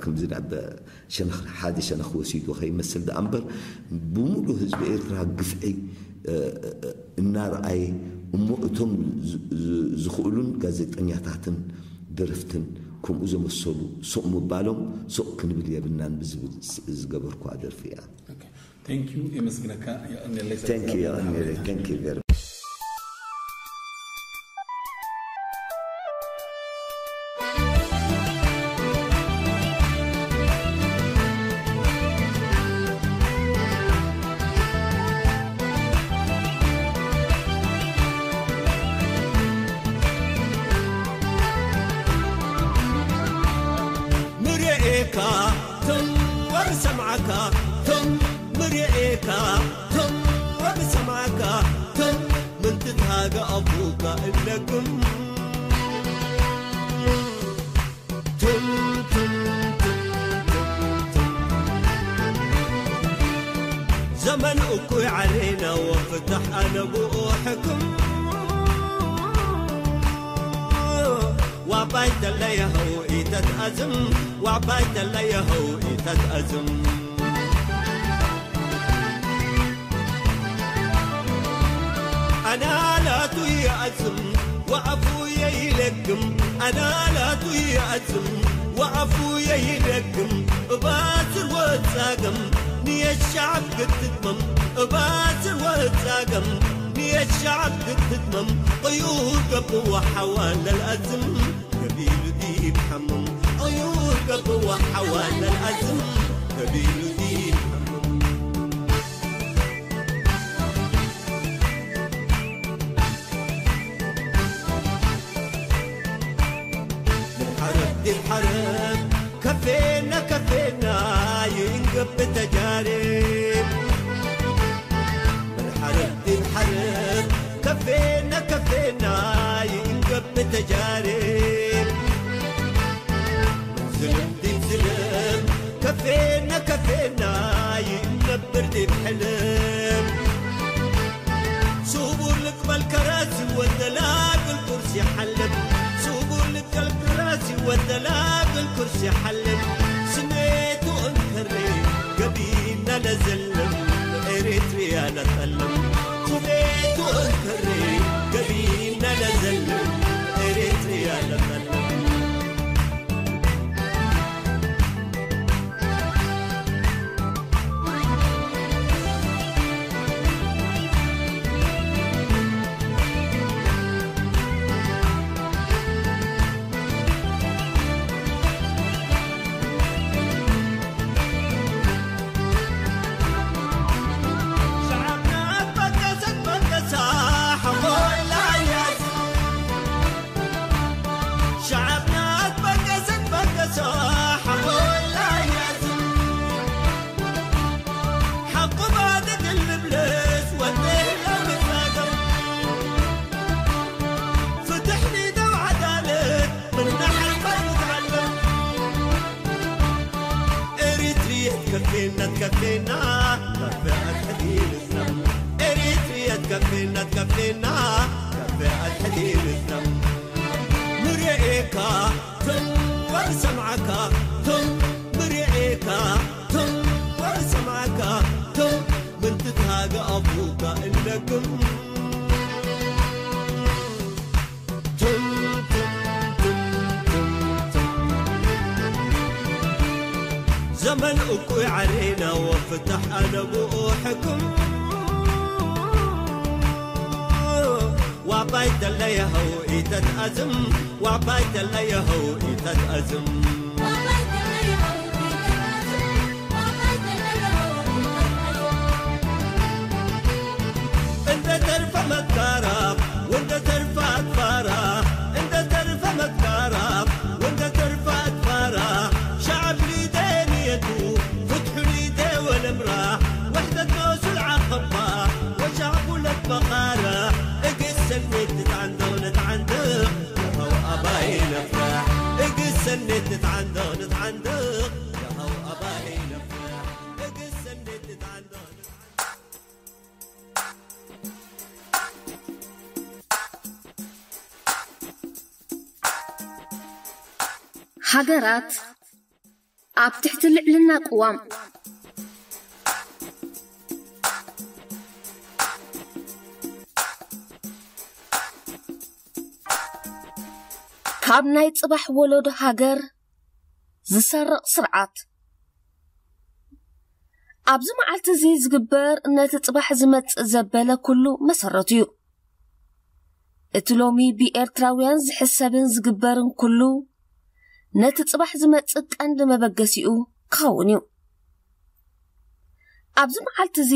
ከምዚ ንዕበ ሸነኽ ሓደ ሸነኽ ወሲዱ ከይመስል ደኣ እምበር፣ ብምሉእ ህዝቢ ኤርትራ ግፍዒ እናረኣየ እሞ፣ እቶም ዝኽእሉን ጋዜጠኛታትን ደረፍትን ከምኡ ዘመሰሉ ሱቕ ምባሎም ሱቕ ክንብል የብልናን ብዝብል ዝገበርኩዋ ደርፊ እያ። Thank you። የመስግነካ። የቐንየለይ። Thank you። የቐንየለይ። Thank you very ምርኤካ ቶም ወር ሰምዓካ ቶም ምርኤካ ቶም ወር ሰምዓካ ቶም ምንትት ሃገ ኣፉካ እለግም ትም ትም ትም ትም ትም ዘመን እኩይ ዓሌና ወፍታሕ ኣነ ብኡ ሕክም ዋባይ ተለየኸው ኢተትኣዝም ዋባይ ተለየኸው ኢተትኣዝም ኣናላቱ ይኣዝም ወኣፉ የይለግም ኣናላቱ ይኣዝም ወኣፉ የይለግም እባስር ወጻገም ንየሻዕብ ክትትመም እባስር ወጻገም ንየሻዕብ ክትትመም ቅዩር ገብዋ ሓዋ ለልኣዝም ገቢሉ ዲብ ሓምም ቅዩር ገብዋ ሓዋ ለልኣዝም ገቢሉ ዲብ ሓምም من حرب دي الحرب كفينا كفينا ينقب تجارب من حرب دي الحرب كفينا كفينا ينقب تجارب من ظلم دي ظلم كفينا كفينا ينقبر دي بحلم سوبر لك بالكراسي والدلاك الكرسي حلم سوبر لك الكراسي والدلاك الكرسي حلم سميت وانكري قبيلنا لزلم اريتريا لتألم سميت وانكري قبيلنا لزلم اريتريا لتألم كفينا تكفينا كفي أتحدي للسم إريتريا تكفينا تكفينا كفي أتحدي للسم مريئيكا تم ورسمعكا تم مريئيكا تم ورسمعكا تم من تتهاجى أبوكا إنكم زمن أكوي علينا وفتح أنا بو حكم ባይተለየኸው ኢተትኣዝም፣ ዋባይተለየኸው ኢተትኣዝም። እንደ ተርፈ መትካራ፣ ወንደ ተርፈ ኣትፋራ፣ እንደ ተርፈ መትካራ፣ ወንደ ተርፈ ኣትፋራ፣ ሸዓብ ሊደ ንየቱ፣ ፍትሑ ሊደ ወለምራ፣ ወሕደት ኖሱ ልዓኸባ፣ ወሻዕቡ ለትመኻራ፣ እግሰኔት ትትዓንደቕ ንትዓንደቕ፣ የኸው ኣባይ ነፍራሕ። እግሰኔት ትትዓንደቕ ንትዓንደቕ፣ የኸው ኣባይ ነፍራሕ። እግሰኔት ትትዓንደቕ ንትዓንደቕ። ሃገራት ኣብ ትሕቲ ልዕልና ቅዋም ካብ ናይ ጽባሕ ወለዶ ሃገር ዝሰርቕ ስርዓት። ኣብዚ መዓልቲ እዚ ዝግበር ነቲ ጽባሕ ዝመጽእ ዘበለ ኩሉ መሰረቱ እዩ። እቲ ሎሚ ብኤርትራውያን ዝሕሰብን ዝግበርን ኩሉ ነቲ ጽባሕ ዝመጽእ ቀንዲ መበገሲኡ ክኸውን እዩ። ኣብዚ መዓልቲ እዚ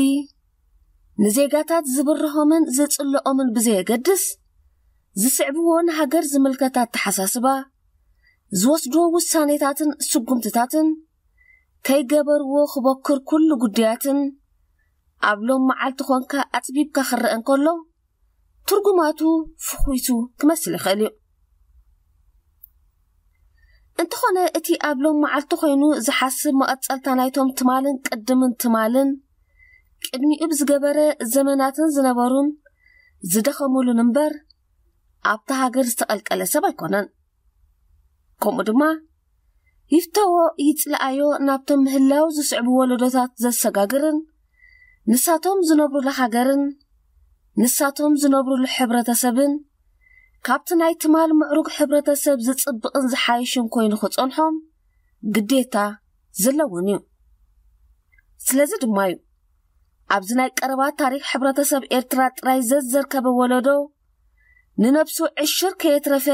ንዜጋታት ዝብርሆምን ዝጽልኦምን ብዘየገድስ ዝስዕብዎ ንሃገር ዝምልከት ኣተሓሳስባ ዝወስድዎ ውሳኔታትን ስጉምትታትን ከይገበርዎ ክበክር ኩሉ ጉዳያትን ኣብ ሎም መዓልቲ ኾንካ ኣጽቢብካ ክረአ እንከሎ ትርጉማቱ ፍኹይቱ ክመስል ይኽእል እዩ። እንተኾነ እቲ ኣብ ሎም መዓልቲ ኮይኑ ዝሓስብ መቐጸልታ ናይቶም ትማልን ቅድምን ትማልን ቅድሚኡ ብዝገበረ ዘመናትን ዝነበሩን ዝደኸሙሉን እምበር ኣብታ ሃገር ዝተቐልቀለ ሰብ ኣይኮነን። ከምኡ ድማ ይፍተዎ ይጽልኣዮ ናብቶም ምህላው ዝስዕቡ ወለዶታት ዘሰጋግርን ንሳቶም ዝነብሩሉ ሃገርን ንሳቶም ዝነብሩሉ ሕብረተሰብን ካብቲ ናይ ትማል ምዕሩግ ሕብረተሰብ ዝጽብቕን ዝሓይሽን ኮይኑ ክጸንሖም ግዴታ ዘለውን እዩ። ስለዚ ድማ እዩ ኣብዚ ናይ ቀረባ ታሪኽ ሕብረተሰብ ኤርትራ ጥራይ ዘዘርከበ ወለዶ ንነብሱ ዕሽር ከየትረፈ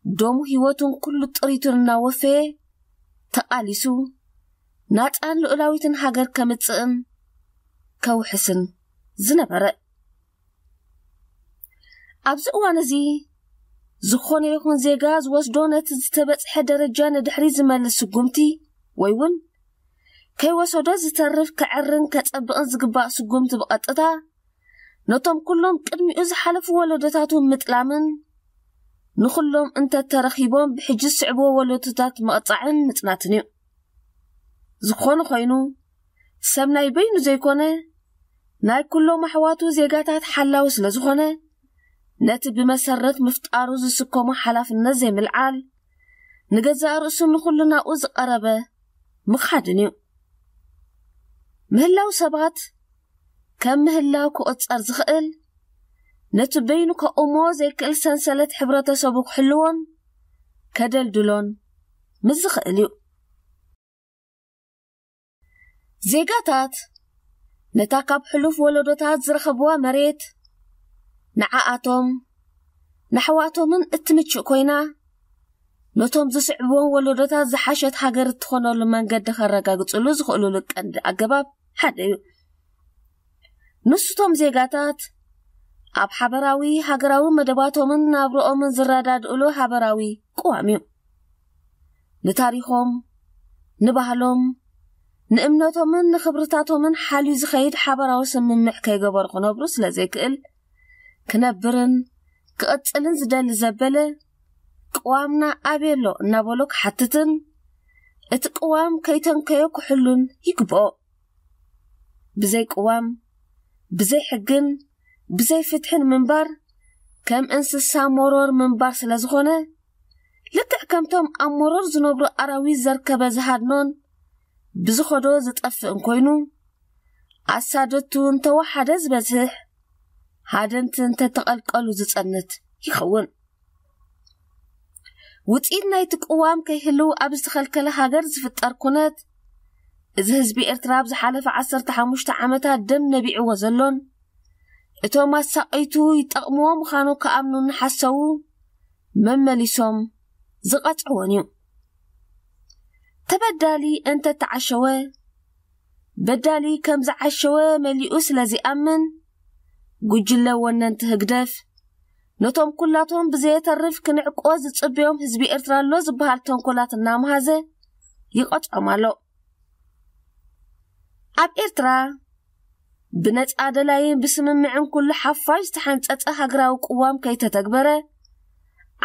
ደሙ ህይወቱን ኩሉ ጥሪቱን እናወፈየ ተቓሊሱ ናጻን ልኡላዊትን ሃገር ከምጽእን ከውሕስን ዝነበረ። ኣብዚ እዋን እዚ ዝኾነ ይኹን ዜጋ ዝወስዶ ነቲ ዝተበጽሐ ደረጃ ንድሕሪ ዝመልስ ስጉምቲ ወይ እውን ከይወሰዶ ዝተርፍ ከዕርን ከጸብቕን ዝግባእ ስጉምቲ ብቐጥታ ነቶም ኩሎም ቅድሚኡ ዝሓለፉ ወለዶታቱ ምጥላምን ንኹሎም እንተተረኺቦም ብሕጂ ዝስዕብዎ ወለዶታት ምቕጻዕን ምጽናትን እዩ። ዝኾነ ኮይኑ ሰብ ናይ በይኑ ዘይኮነ ናይ ኩሎም ኣሕዋቱ ዜጋታት ሓላዊ ስለ ዝኾነ ነቲ ብመሰረት ምፍጣሩ ዝስከሞ ሓላፍነት ዘይምልዓል ንገዛእ ርእሱን ንኹሉ ናብኡ ዝቐረበ ምኻድን እዩ። ምህላው ሰባት ከም ምህላው ክቑጸር ዝኽእል ነቲ በይኑ ከቑሞ ዘይክእል ሰንሰለት ሕብረተሰቡ ክሕልዎን ከደልድሎን ምስ ዝኽእል እዩ። ዜጋታት ነታ ካብ ሕሉፍ ወለዶታት ዝረኸብዋ መሬት ንዓኣቶም ንኣሕዋቶምን እትምችእ ኮይና ነቶም ዝስዕብዎም ወለዶታት ዝሓሸት ሃገር እትኾነሉ መንገዲ ከረጋግጽሉ ዝኽእሉሉ ቀንዲ ኣገባብ ሓደ እዩ። ንሱቶም ዜጋታት ኣብ ሓበራዊ ሃገራዊ መደባቶምን ናብርኦምን ዝረዳድእሉ ሃበራዊ ቅዋም እዩ። ንታሪኾም፣ ንባህሎም፣ ንእምነቶምን ንኽብርታቶምን ሓልዩ ዝኸይድ ሓበራዊ ስምምዕ ከይገበሩ ክነብሩ ስለ ዘይክእል ክነብርን ክቕጽልን ዝደሊ ዘበለ ቅዋምና ኣበይ ኣሎ እናበሎ ክሓትትን እቲ ቅዋም ከይተንከዮ ክሕሉን ይግብኦ። ብዘይ ቅዋም ብዘይ ሕግን ብዘይ ፍትሕን ምንባር ከም እንስሳ መሮር ምንባር ስለ ዝኾነ ልክዕ ከምቶም ኣብ መሮር ዝነብሩ ኣራዊት ዘርከበ ዝሃድኖን ብዝኸዶ ዝጠፍእን ኮይኑ ኣሳደቱ እንተወሓደ ዝበዝሕ ሃደንቲ እንተተቐልቀሉ ዝጸንት ይኸውን። ውፅኢት ናይቲ ቅዋም ከይህልው ኣብ ዝተኸልከለ ሃገር ዝፍጠር ኩነት እዚ ህዝቢ ኤርትራ ኣብ ዝሓለፈ ዓሰርተ ሓሙሽተ ዓመታት ደም ነቢዕዎ ዘሎን እቶም ኣሳቀይቱ ይጠቕምዎ ምዃኑ ክኣምኑ እናሓሰቡ መመሊሶም ዝቐጽዕዎን እዩ። ተበዳሊ እንተ ተዓሸወ፣ በዳሊ ከም ዝዓሸወ መሊኡ ስለ ዝኣምን፣ ጉጅለ ወነንቲ ህግደፍ ነቶም ኩላቶም ብዘየተርፍ ክንዕቆ ዝጽበዮም ህዝቢ ኤርትራ ኣሎ ዝበሃል ተንኮላት እናመሃዘ ይቐጽዖም ኣሎ። ኣብ ኤርትራ ብነጻ ደላይን ብስምምዕን ኩሉ ሓፋሽ ዝተሓንጸጸ ሃገራዊ ቅዋም ከይተተግበረ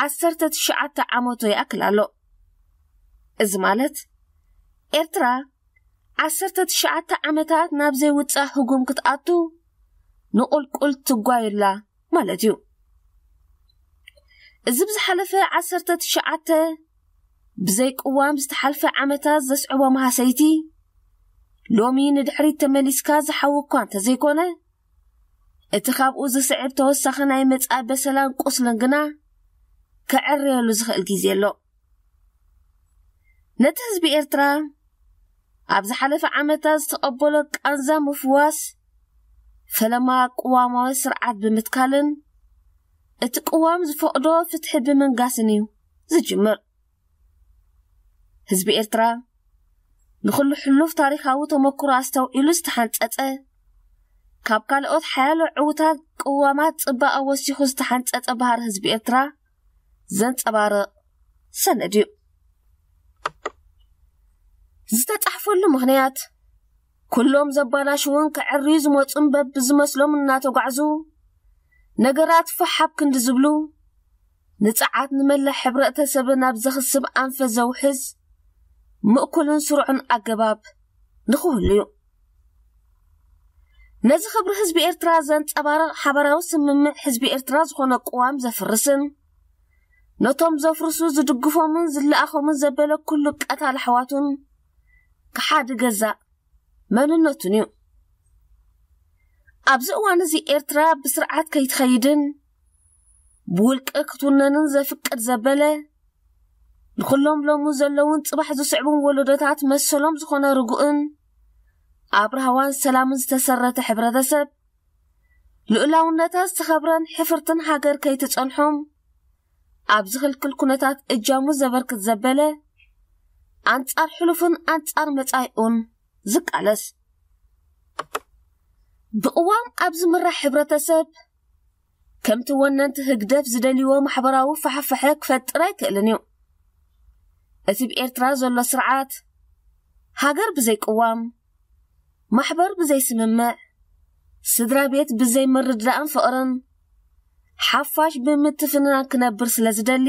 ዓሰርተ ትሽዓተ ዓመቶ ይኣክል ኣሎ። እዚ ማለት ኤርትራ ዓሰርተ ትሽዓተ ዓመታት ናብ ዘይውጻእ ህጉም ክትኣቱ ንቁልቁል ትጓዩላ ማለት እዩ። እዚ ብዝሓለፈ ዓሰርተ ትሽዓተ ብዘይ ቅዋም ዝተሓልፈ ዓመታት ዘስዕቦ መሃሰይቲ ሎሚ ንድሕሪት ተመሊስካ ዝሓዊ እኳ እንተዘይኮነ፣ እቲ ካብኡ ዝስዕብ ተወሳኺ ናይ መጻኢ በሰላን ቁስልን ግና ከዕርየሉ ዝኽእል ግዜ ኣሎ። ነቲ ህዝቢ ኤርትራ ኣብ ዝሓለፈ ዓመታት ዝተቐበሎ ቃንዛ ምፍዋስ ፈለማ ቅዋማዊ ስርዓት ብምትካልን እቲ ቅዋም ዝፈቕዶ ፍትሒ ብምንጋስን እዩ ዝጅምር። ህዝቢ ኤርትራ ንኹሉ ሕሉፍ ታሪኻዊ ተመክሮ ኣስተውዒሉ ዝተሓንጸጸ፣ ካብ ካልኦት ሓያሎ ዕዉታት ቅዋማት ጽባቐ ወሲኹ ዝተሓንጸጸ ባህሪ ህዝቢ ኤርትራ ዘንጸባርቕ ሰነድ እዩ። ዝተጻሕፈሉ ምኽንያት፣ ኩሎም ዘባላሽውን ከዕርዩ ዝመጹን በብዝመስሎም እናተጓዕዙ፣ ነገራት ፋሕ ኣብ ክንዲ ዝብሉ፣ ንጽዓት ንመላእ ሕብረተሰብ ናብ ዘኽስብ ኣንፈት ዘውሕዝ ምእኩልን ስሩዕን ኣገባብ ንኽህሉ እዩ። ነዚ ክብሪ ህዝቢ ኤርትራ ዘንጸባርቕ ሓበራዊ ስምምዕ ህዝቢ ኤርትራ ዝኾነ ቅዋም ዘፍርስን ነቶም ዘፍርሱ ዝድግፎምን ዝለኣኾምን ዘበለ ኩሉ ቀታል ኣሕዋቱን ክሓዲ ገዛእ መንነቱን እዩ። ኣብዚ እዋን እዚ ኤርትራ ብስርዓት ከይትኸይድን ብውልቂ ክትውነንን ዘፍቅድ ዘበለ፣ ንኹሎም ሎሚ ዘለውን ጽባሕ ዝስዕቡን ወለዶታት መሰሎም ዝኾነ ርጉእን ኣብ ራህዋን ሰላምን ዝተሰረተ ሕብረተሰብ፣ ልኡላውነታ ዝተኸብረን ሕፍርትን ሃገር ከይትጸንሖም ኣብ ዝኽልክል ኩነታት እጃሙ ዘበርክት ዘበለ፣ ኣንጻር ሕሉፍን ኣንጻር መጻኢኡን ዝቃለስ። ብቅዋም ኣብ ዝምራሕ ሕብረተሰብ፣ ከምቲ ወነንቲ ህግደፍ ዝደልይዎ ማሕበራዊ ፋሕፋሐ ክፈጥር ኣይክእልን እዩ። እቲ ብኤርትራ ዘሎ ስርዓት፣ ሃገር ብዘይ ቅዋም፣ ማሕበር ብዘይ ስምምዕ፣ ስድራ ቤት ብዘይ ምርድዳእን ፍቕርን፣ ሓፋሽ ብምትፍንናን ክነብር ስለ ዝደሊ፣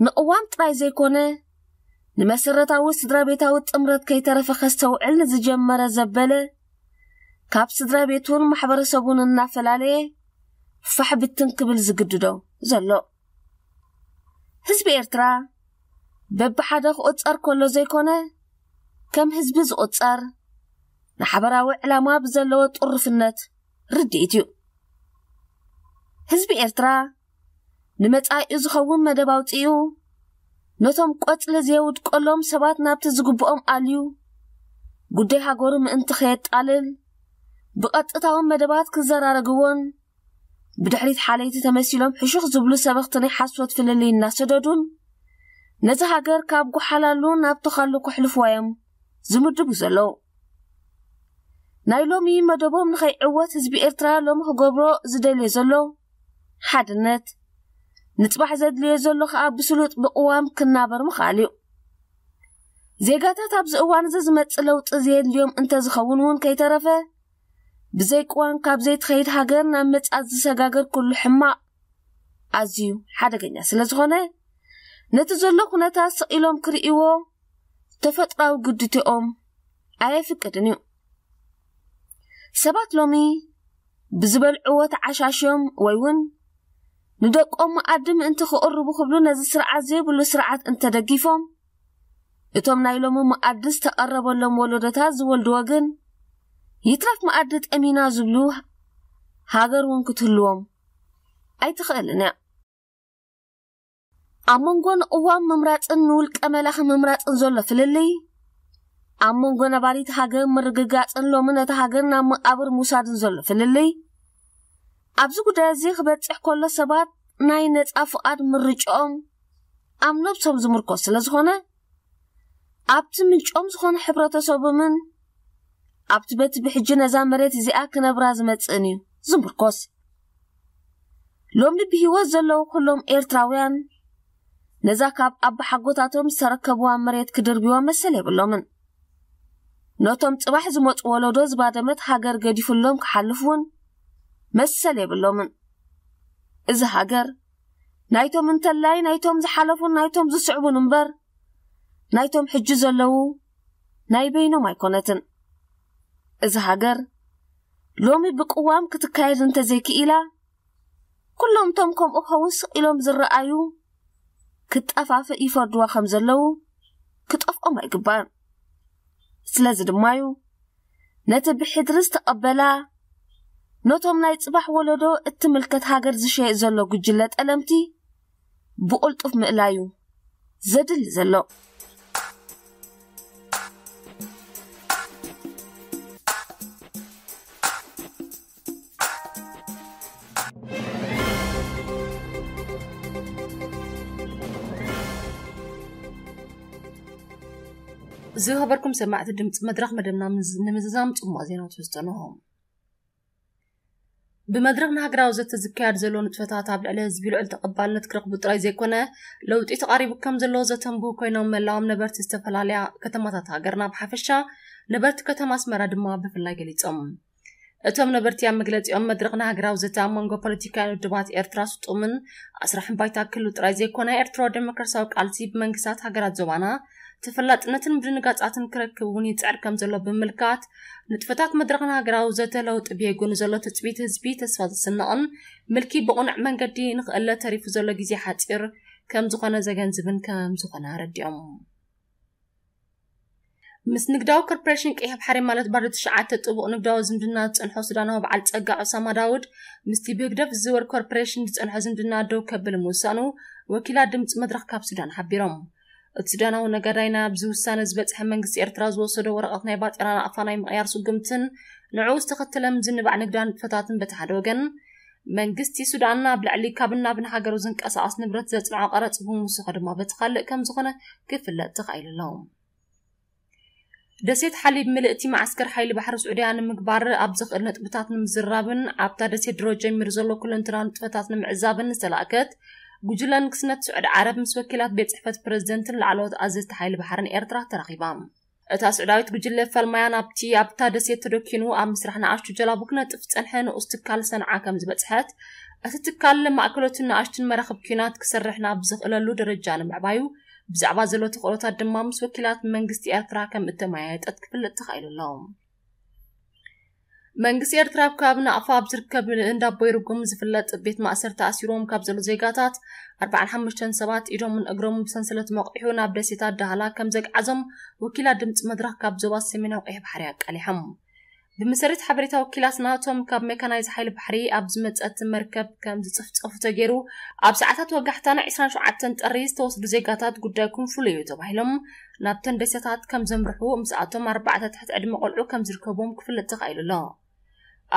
ንቅዋም ጥራይ ዘይኮነ፣ ንመሰረታዊ ስድራ ቤታዊ ጥምረት ከይተረፈ ከስተውዕል ንዝጀመረ ዘበለ፣ ካብ ስድራ ቤቱን ማሕበረሰቡን እናፈላለየ ፋሕ ብትን ክብል ዝግድዶ ዘሎ። ህዝቢ ኤርትራ በብሓደ ክቑጸር ከሎ ዘይኮነ፣ ከም ህዝቢ ዝቑጸር፣ ንሓበራዊ ዕላማ ብዘለዎ ጥሩፍነት ርድኢት እዩ። ህዝቢ ኤርትራ ንመጻኢኡ ዝኸውን መደብ ኣውጺኡ፣ ነቶም ቆጽሊ ዘየውድቀሎም ሰባት ናብቲ ዝግብኦም ኣልዩ፣ ጉዳይ ሃገሩ ምእንቲ ከየጣልል፣ ብቐጥታዊ መደባት ክዘራረግዎን፣ ብድሕሪት ሓለይቲ ተመሲሎም ሕሹኽ ዝብሉ ሰበኽቲ ናይ ሓሶት ፍልልይ እናሰደዱን፣ ነዚ ሃገር ካብ ጎሓላሉ ናብ ተኻሉ ከሕልፍዋ እዮም ዝምድቡ ዘለዉ። ናይ ሎሚ መደቦም ንኸይዕወት ህዝቢ ኤርትራ ሎሚ ክገብሮ ዝደልዮ ዘሎ ሓድነት፣ ንጽባሕ ዘድልዮ ዘሎ ከኣ ብስሉጥ ብቅዋም ክናበር ምኽኣል እዩ። ዜጋታት ኣብዚ እዋን እዚ ዝመጽእ ለውጢ ዘየድልዮም እንተዝኸውን እውን ከይተረፈ፣ ብዘይ ቅዋም ካብ ዘይትኸይድ ሃገር ናብ ምጽኣት ዝሰጋገር ኩሉ ሕማቕ ኣዝዩ ሓደገኛ ስለ ዝኾነ፣ ነቲ ዘሎ ኩነታት ስቕ ኢሎም ክርእይዎ ተፈጥራዊ ግድትኦም ኣየፍቅድን እዩ። ሰባት ሎሚ ብዝበልዕዎ ተዓሻሽዮም ወይ እውን ንደቆም መኣዲ ምእንቲ ክቕርቡ ክብሉ ነዚ ስርዓት ዘይብሉ ስርዓት እንተደጊፎም፣ እቶም ናይ ሎሚ መኣዲ ዝተቐረበሎም ወለዶታት ዝወልድዎ ግን፣ ይትረፍ መኣዲ ጠሚና ዝብሉ ሃገር እውን ክትህልዎም ኣይትኽእልን እያ። ኣብ መንጎ ንቅዋም ምምራጽን ንውልቀ መላኺ ምምራጽን ዘሎ ፍልልይ፣ ኣብ መንጎ ነባሪት ሃገር ምርግጋጽን ሎሚ ነታ ሃገር ናብ መቓብር ምውሳድን ዘሎ ፍልልይ፣ ኣብዚ ጉዳይ እዚ ክበጽሕ ከሎ ሰባት ናይ ነጻ ፍቓድ ምርጫኦም ኣብ ነብሶም ዝምርኮስ ስለ ዝኾነ ኣብቲ ምንጮም ዝኾነ ሕብረተሰቦምን ኣብቲ በቲ ብሕጂ ነዛ መሬት እዚኣ ክነብራ ዝመጽእን እዩ ዝምርኮስ። ሎሚ ብህይወት ዘለዉ ኩሎም ኤርትራውያን ነዛ ካብ ኣባሓጎታቶም ዝተረከብዋ መሬት ክድርብዋ መሰል የብሎምን። ነቶም ጽባሕ ዝመጹ ወለዶ ዝባደመት ሃገር ገዲፉሎም ክሓልፍ እውን መሰል የብሎምን። እዚ ሃገር ናይቶም እንተላይ ናይቶም ዝሓለፉን ናይቶም ዝስዕቡን እምበር ናይቶም ሕጂ ዘለዉ ናይ በይኖም ኣይኮነትን። እዚ ሃገር ሎሚ ብቅዋም ክትካየድ እንተዘይክኢላ ኩሎም እቶም ከምኡ ክኸውን ስቕ ኢሎም ዝረኣዩ ክጠፋፍእ ይፈርድዋ ከም ዘለዉ ክጠፍኦም ኣይግባን። ስለዚ ድማ እዩ ነቲ ብሕድሪ ዝተቐበላ ነቶም ናይ ጽባሕ ወለዶ እትምልከት ሃገር ዝሸይጥ ዘሎ ጉጅለ ጠለምቲ ብቕልጡፍ ምእላዩ ዘድሊ ዘሎ። ዝኸበርኩም ሰማዕቲ ድምፂ መድረኽ መደብና ንምዝ- ንምዝዛም ጽሙቕ ዜና ትሕዝቶ እንሆ። ብመድረኽ ንሃገራዊ ዘተ ዝካየድ ዘሎ ንጥፈታት ኣብ ልዕሊ ህዝቢ ልዑል ተቐባልነት ክረኽቡ ጥራይ ዘይኮነ ለውጢ ተቓሪቡ ከም ዘሎ ዘተንብሁ ኮይኖም መላዎም ነበርቲ ዝተፈላለያ ከተማታት ሃገርና ብሓፈሻ ነበርቲ ከተማ ኣስመራ ድማ ብፍላይ ገሊጾም። እቶም ነበርቲ ኣብ መግለጺኦም መድረኽ ንሃገራዊ ዘተ ኣብ መንጎ ፖለቲካውያን ውድባት ኤርትራ ስጡምን ኣስራሕን ባይታ ክህሉ ጥራይ ዘይኮነ ኤርትራዊ ዴሞክራሲያዊ ቃልሲ ብመንግስታት ሃገራት ዞባና ተፈላጥነትን ምድንጋጻትን ክረክብ እውን ይጽዕር ከም ዘሎ ብምልካት ንጥፈታት መድረኽ ንሃገራዊ ዘተ ለውጢ ብየጎኑ ዘሎ ትጽቢት ህዝቢ ተስፋ ዘስንቕን ምልኪ ብቕኑዕ መንገዲ ንኽእለ ተሪፉ ዘሎ ግዜ ሓጺር ከም ዝኾነ ዘገንዝብን ከም ዝኾነ ኣረዲኦም። ምስ ንግዳዊ ኮርፖሬሽን ቀይሕ ባሕሪ ማለት ባዶ ትሽዓተ ጥቡቕ ንግዳዊ ዝምድና ዝጸንሖ ሱዳናዊ በዓል ጸጋ ዑሳማ ዳውድ ምስቲ ብህግደፍ ዝዝወር ኮርፖሬሽን ዝጸንሖ ዝምድና ደው ከብል ምውሳኑ ወኪላት ድምፂ መድረኽ ካብ ሱዳን ሓቢሮም። እቲ ሱዳናዊ ነጋዳይ ናብዚ ውሳነ ዝበፅሐ መንግስቲ ኤርትራ ዝወሰዶ ወረቐት ናይ ባጤራ ናቕፋ ናይ ምቕያር ስጉምትን ንዕኡ ዝተኸተለ ምዝንባዕ ንግዳዊ ንጥፈታትን በቲ ሓደ ወገን መንግስቲ ሱዳን ኣብ ልዕሊ ካብ ናብ ንሃገሩ ዝንቀሳቐስ ንብረት ዘፅንዖ ቀረፅ ብምውሳኹ ድማ በቲ ካልእ ከም ዝኾነ ክፍለጥ ተኻኢሉ ኣሎ። ደሴት ሓሊብ ምልእቲ መዓስከር ሓይሊ ባሕሪ ስዑድያ ንምግባር ኣብ ዘኽእል ነጥብታት ንምዝራብን ኣብታ ደሴት ድሮ ጀሚሩ ዘሎ ኩለንትና ንጥፈታት ንምዕዛብን ዝተላእከት ጉጅለ ንግስነት ስዑድ ዓረብ ምስ ወኪላት ቤት ጽሕፈት ፕሬዝደንትን ላዕለዎት ኣዘዝቲ ሓይሊ ባሕርን ኤርትራ ተራኺባ። እታ ስዑዳዊት ጉጅለ ፈልማያ ናብቲ ኣብታ ደሴት ተደኪኑ ኣብ ምስራሕ ንኣሽቱ ጀላቡ ክነጥፍ ዝጸንሐ ንኡስ ትካል ሰንዓ ከም ዝበጽሐት፣ እቲ ትካል ማእከሎትን ንኣሽቱን መራኽብ ኲናት ክሰርሕ ናብ ዘኽእለሉ ደረጃ ንምዕባዩ ብዛዕባ ዘሎ ተኽእሎታት ድማ ምስ ወኪላት መንግስቲ ኤርትራ ከም እተመያየጠት ክፍለጥ ተኻኢሉ ኣሎ። መንግስቲ ኤርትራ ኣብ ከባቢ ናቕፋ ኣብ ዝርከብ እንዳ ኣቦይ ርጉም ዝፍለጥ ቤት ማእሰርቲ ኣሲሮም ካብ ዘለዉ ዜጋታት ኣርባዓን ሓሙሽተን ሰባት ኢዶምን እግሮምን ብሰንሰለት መቑሑ ናብ ደሴታት ዳህላ ከም ዘግዓዞም ወኪላት ድምፂ መድረኽ ካብ ዞባ ሰሜናዊ ቀይሕ ባሕሪ ኣቃሊሖም። ብመሰረት ሓበሬታ ወኪላትና እቶም ካብ ሜካናይዝ ሓይሊ ባሕሪ ኣብ ዝመፀት መርከብ ከም ዝፅፍፀፉ ተገይሩ ኣብ ሰዓታት ወጋሕታ ናይ ዕስራን ሸውዓተን ጥሪ ዝተወስዱ ዜጋታት ጉዳይኩም ፍሉይ እዩ ተባሂሎም ናብተን ደሴታት ከም ዘምርሑ ምስኣቶም ኣርባዕተ ትሕቲ ዕድመ ቆልዑ ከም ዝርከብዎም ክፍለጥ ተኻኢሉ ኣሎ።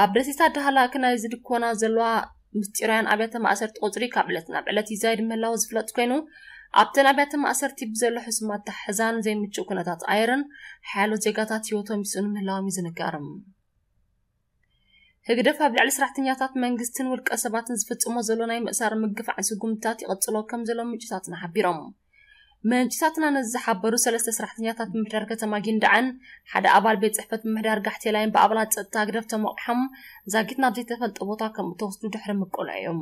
ኣብ ደሴታት ዳህላክ ናይ ዝድኮና ዘለዋ ምስጢራውያን ኣብያተ ማእሰርቲ ቁፅሪ ካብ ዕለት ናብ ዕለት ይዛይድ ምህላው ዝፍለጥ ኮይኑ ኣብተን ኣብያተ ማእሰርቲ ብዘሎ ሕሱማት ታሕዛን ዘይምቹእ ኩነታት ኣየርን ሓያሎ ዜጋታት ህይወቶም ይስእኑ ምህላዎም ይዝንጋርም። ህግደፍ ኣብ ልዕሊ ሰራሕተኛታት መንግስትን ውልቀ ሰባትን ዝፍጽሞ ዘሎ ናይ ምእሳር ምግፋዕን ስጉምትታት ይቕጽሎ ከም ዘሎ ምንጭታትና ሓቢሮም። ምንጭታትና ነዚ ዝሓበሩ ሰለስተ ሰራሕተኛታት ምምሕዳር ከተማ ጊንዳዕን ሓደ ኣባል ቤት ጽሕፈት ምምሕዳር ጋሕቴላይን ብኣባላት ጸጥታ ህግደፍ ተመቑሖም ዛጊት ናብ ዘይተፈልጠ ቦታ ከም እተወስዱ ድሕሪ ምቅልዖ እዮም።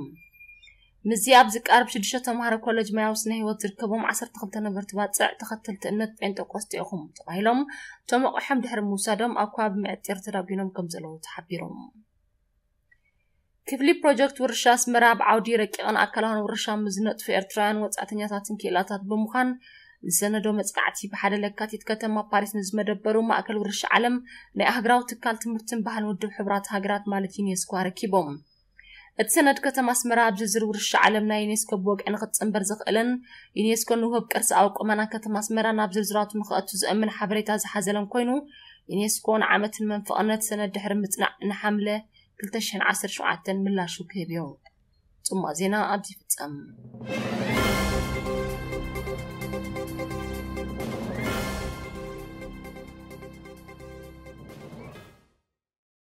ምስዚ ኣብ ዝቃርብ ሽዱሽተ ተምሃሮ ኮሌጅ ማያዊ ስነ ህይወት ዝርከቦም ዓሰርተ ክልተ ነበርቲ ባጽዕ ተኸተልቲ እምነት ጴንጠቆስጤ ኢኹም ተባሂሎም ተመቑሖም ድሕሪ ምውሳዶም ኣብ ከባቢ ምዕጢር ተዳጒኖም ከም ዘለዉ ተሓቢሮም። ክፍሊ ፕሮጀክት ውርሻ ኣስመራ ኣብ ዓውዲ ረቂቕን ኣካላውን ውርሻ ምስ ዝነጥፉ ኤርትራውያን ወጻእተኛታትን ክኢላታት ብምዃን ዝሰነዶ መጽናዕቲ ብሓደ ለካቲት ከተማ ፓሪስ ንዝመደበሩ ማእከል ውርሻ ዓለም ናይ ኣህግራዊ ትካል ትምህርትን ባህልን ውድብ ሕቡራት ሃገራት ማለት ዩኔስኮ ኣረኪቦም። እቲ ሰነድ ከተማ ኣስመራ ኣብ ዝርዝር ውርሻ ዓለም ናይ ዩኔስኮ ብወግዒ ንክትጽንበር ዘኽእልን ዩኔስኮ ንውህብ ቅርሲ ኣውቆመና ከተማ ኣስመራ ናብ ዝርዝራቱ ንክኣቱ ዘእምን ሓበሬታ ዝሓዘለን ኮይኑ ዩኔስኮ ንዓመትን መንፈቕነት ሰነድ ድሕሪ ምጽናዕ ንሓምለ ክልተ ሽሕን ዓሰርተ ሸውዓተን ምላሹ ክህብ እዩ። ጽማቕ ዜና ኣብዚ ይፍጸም።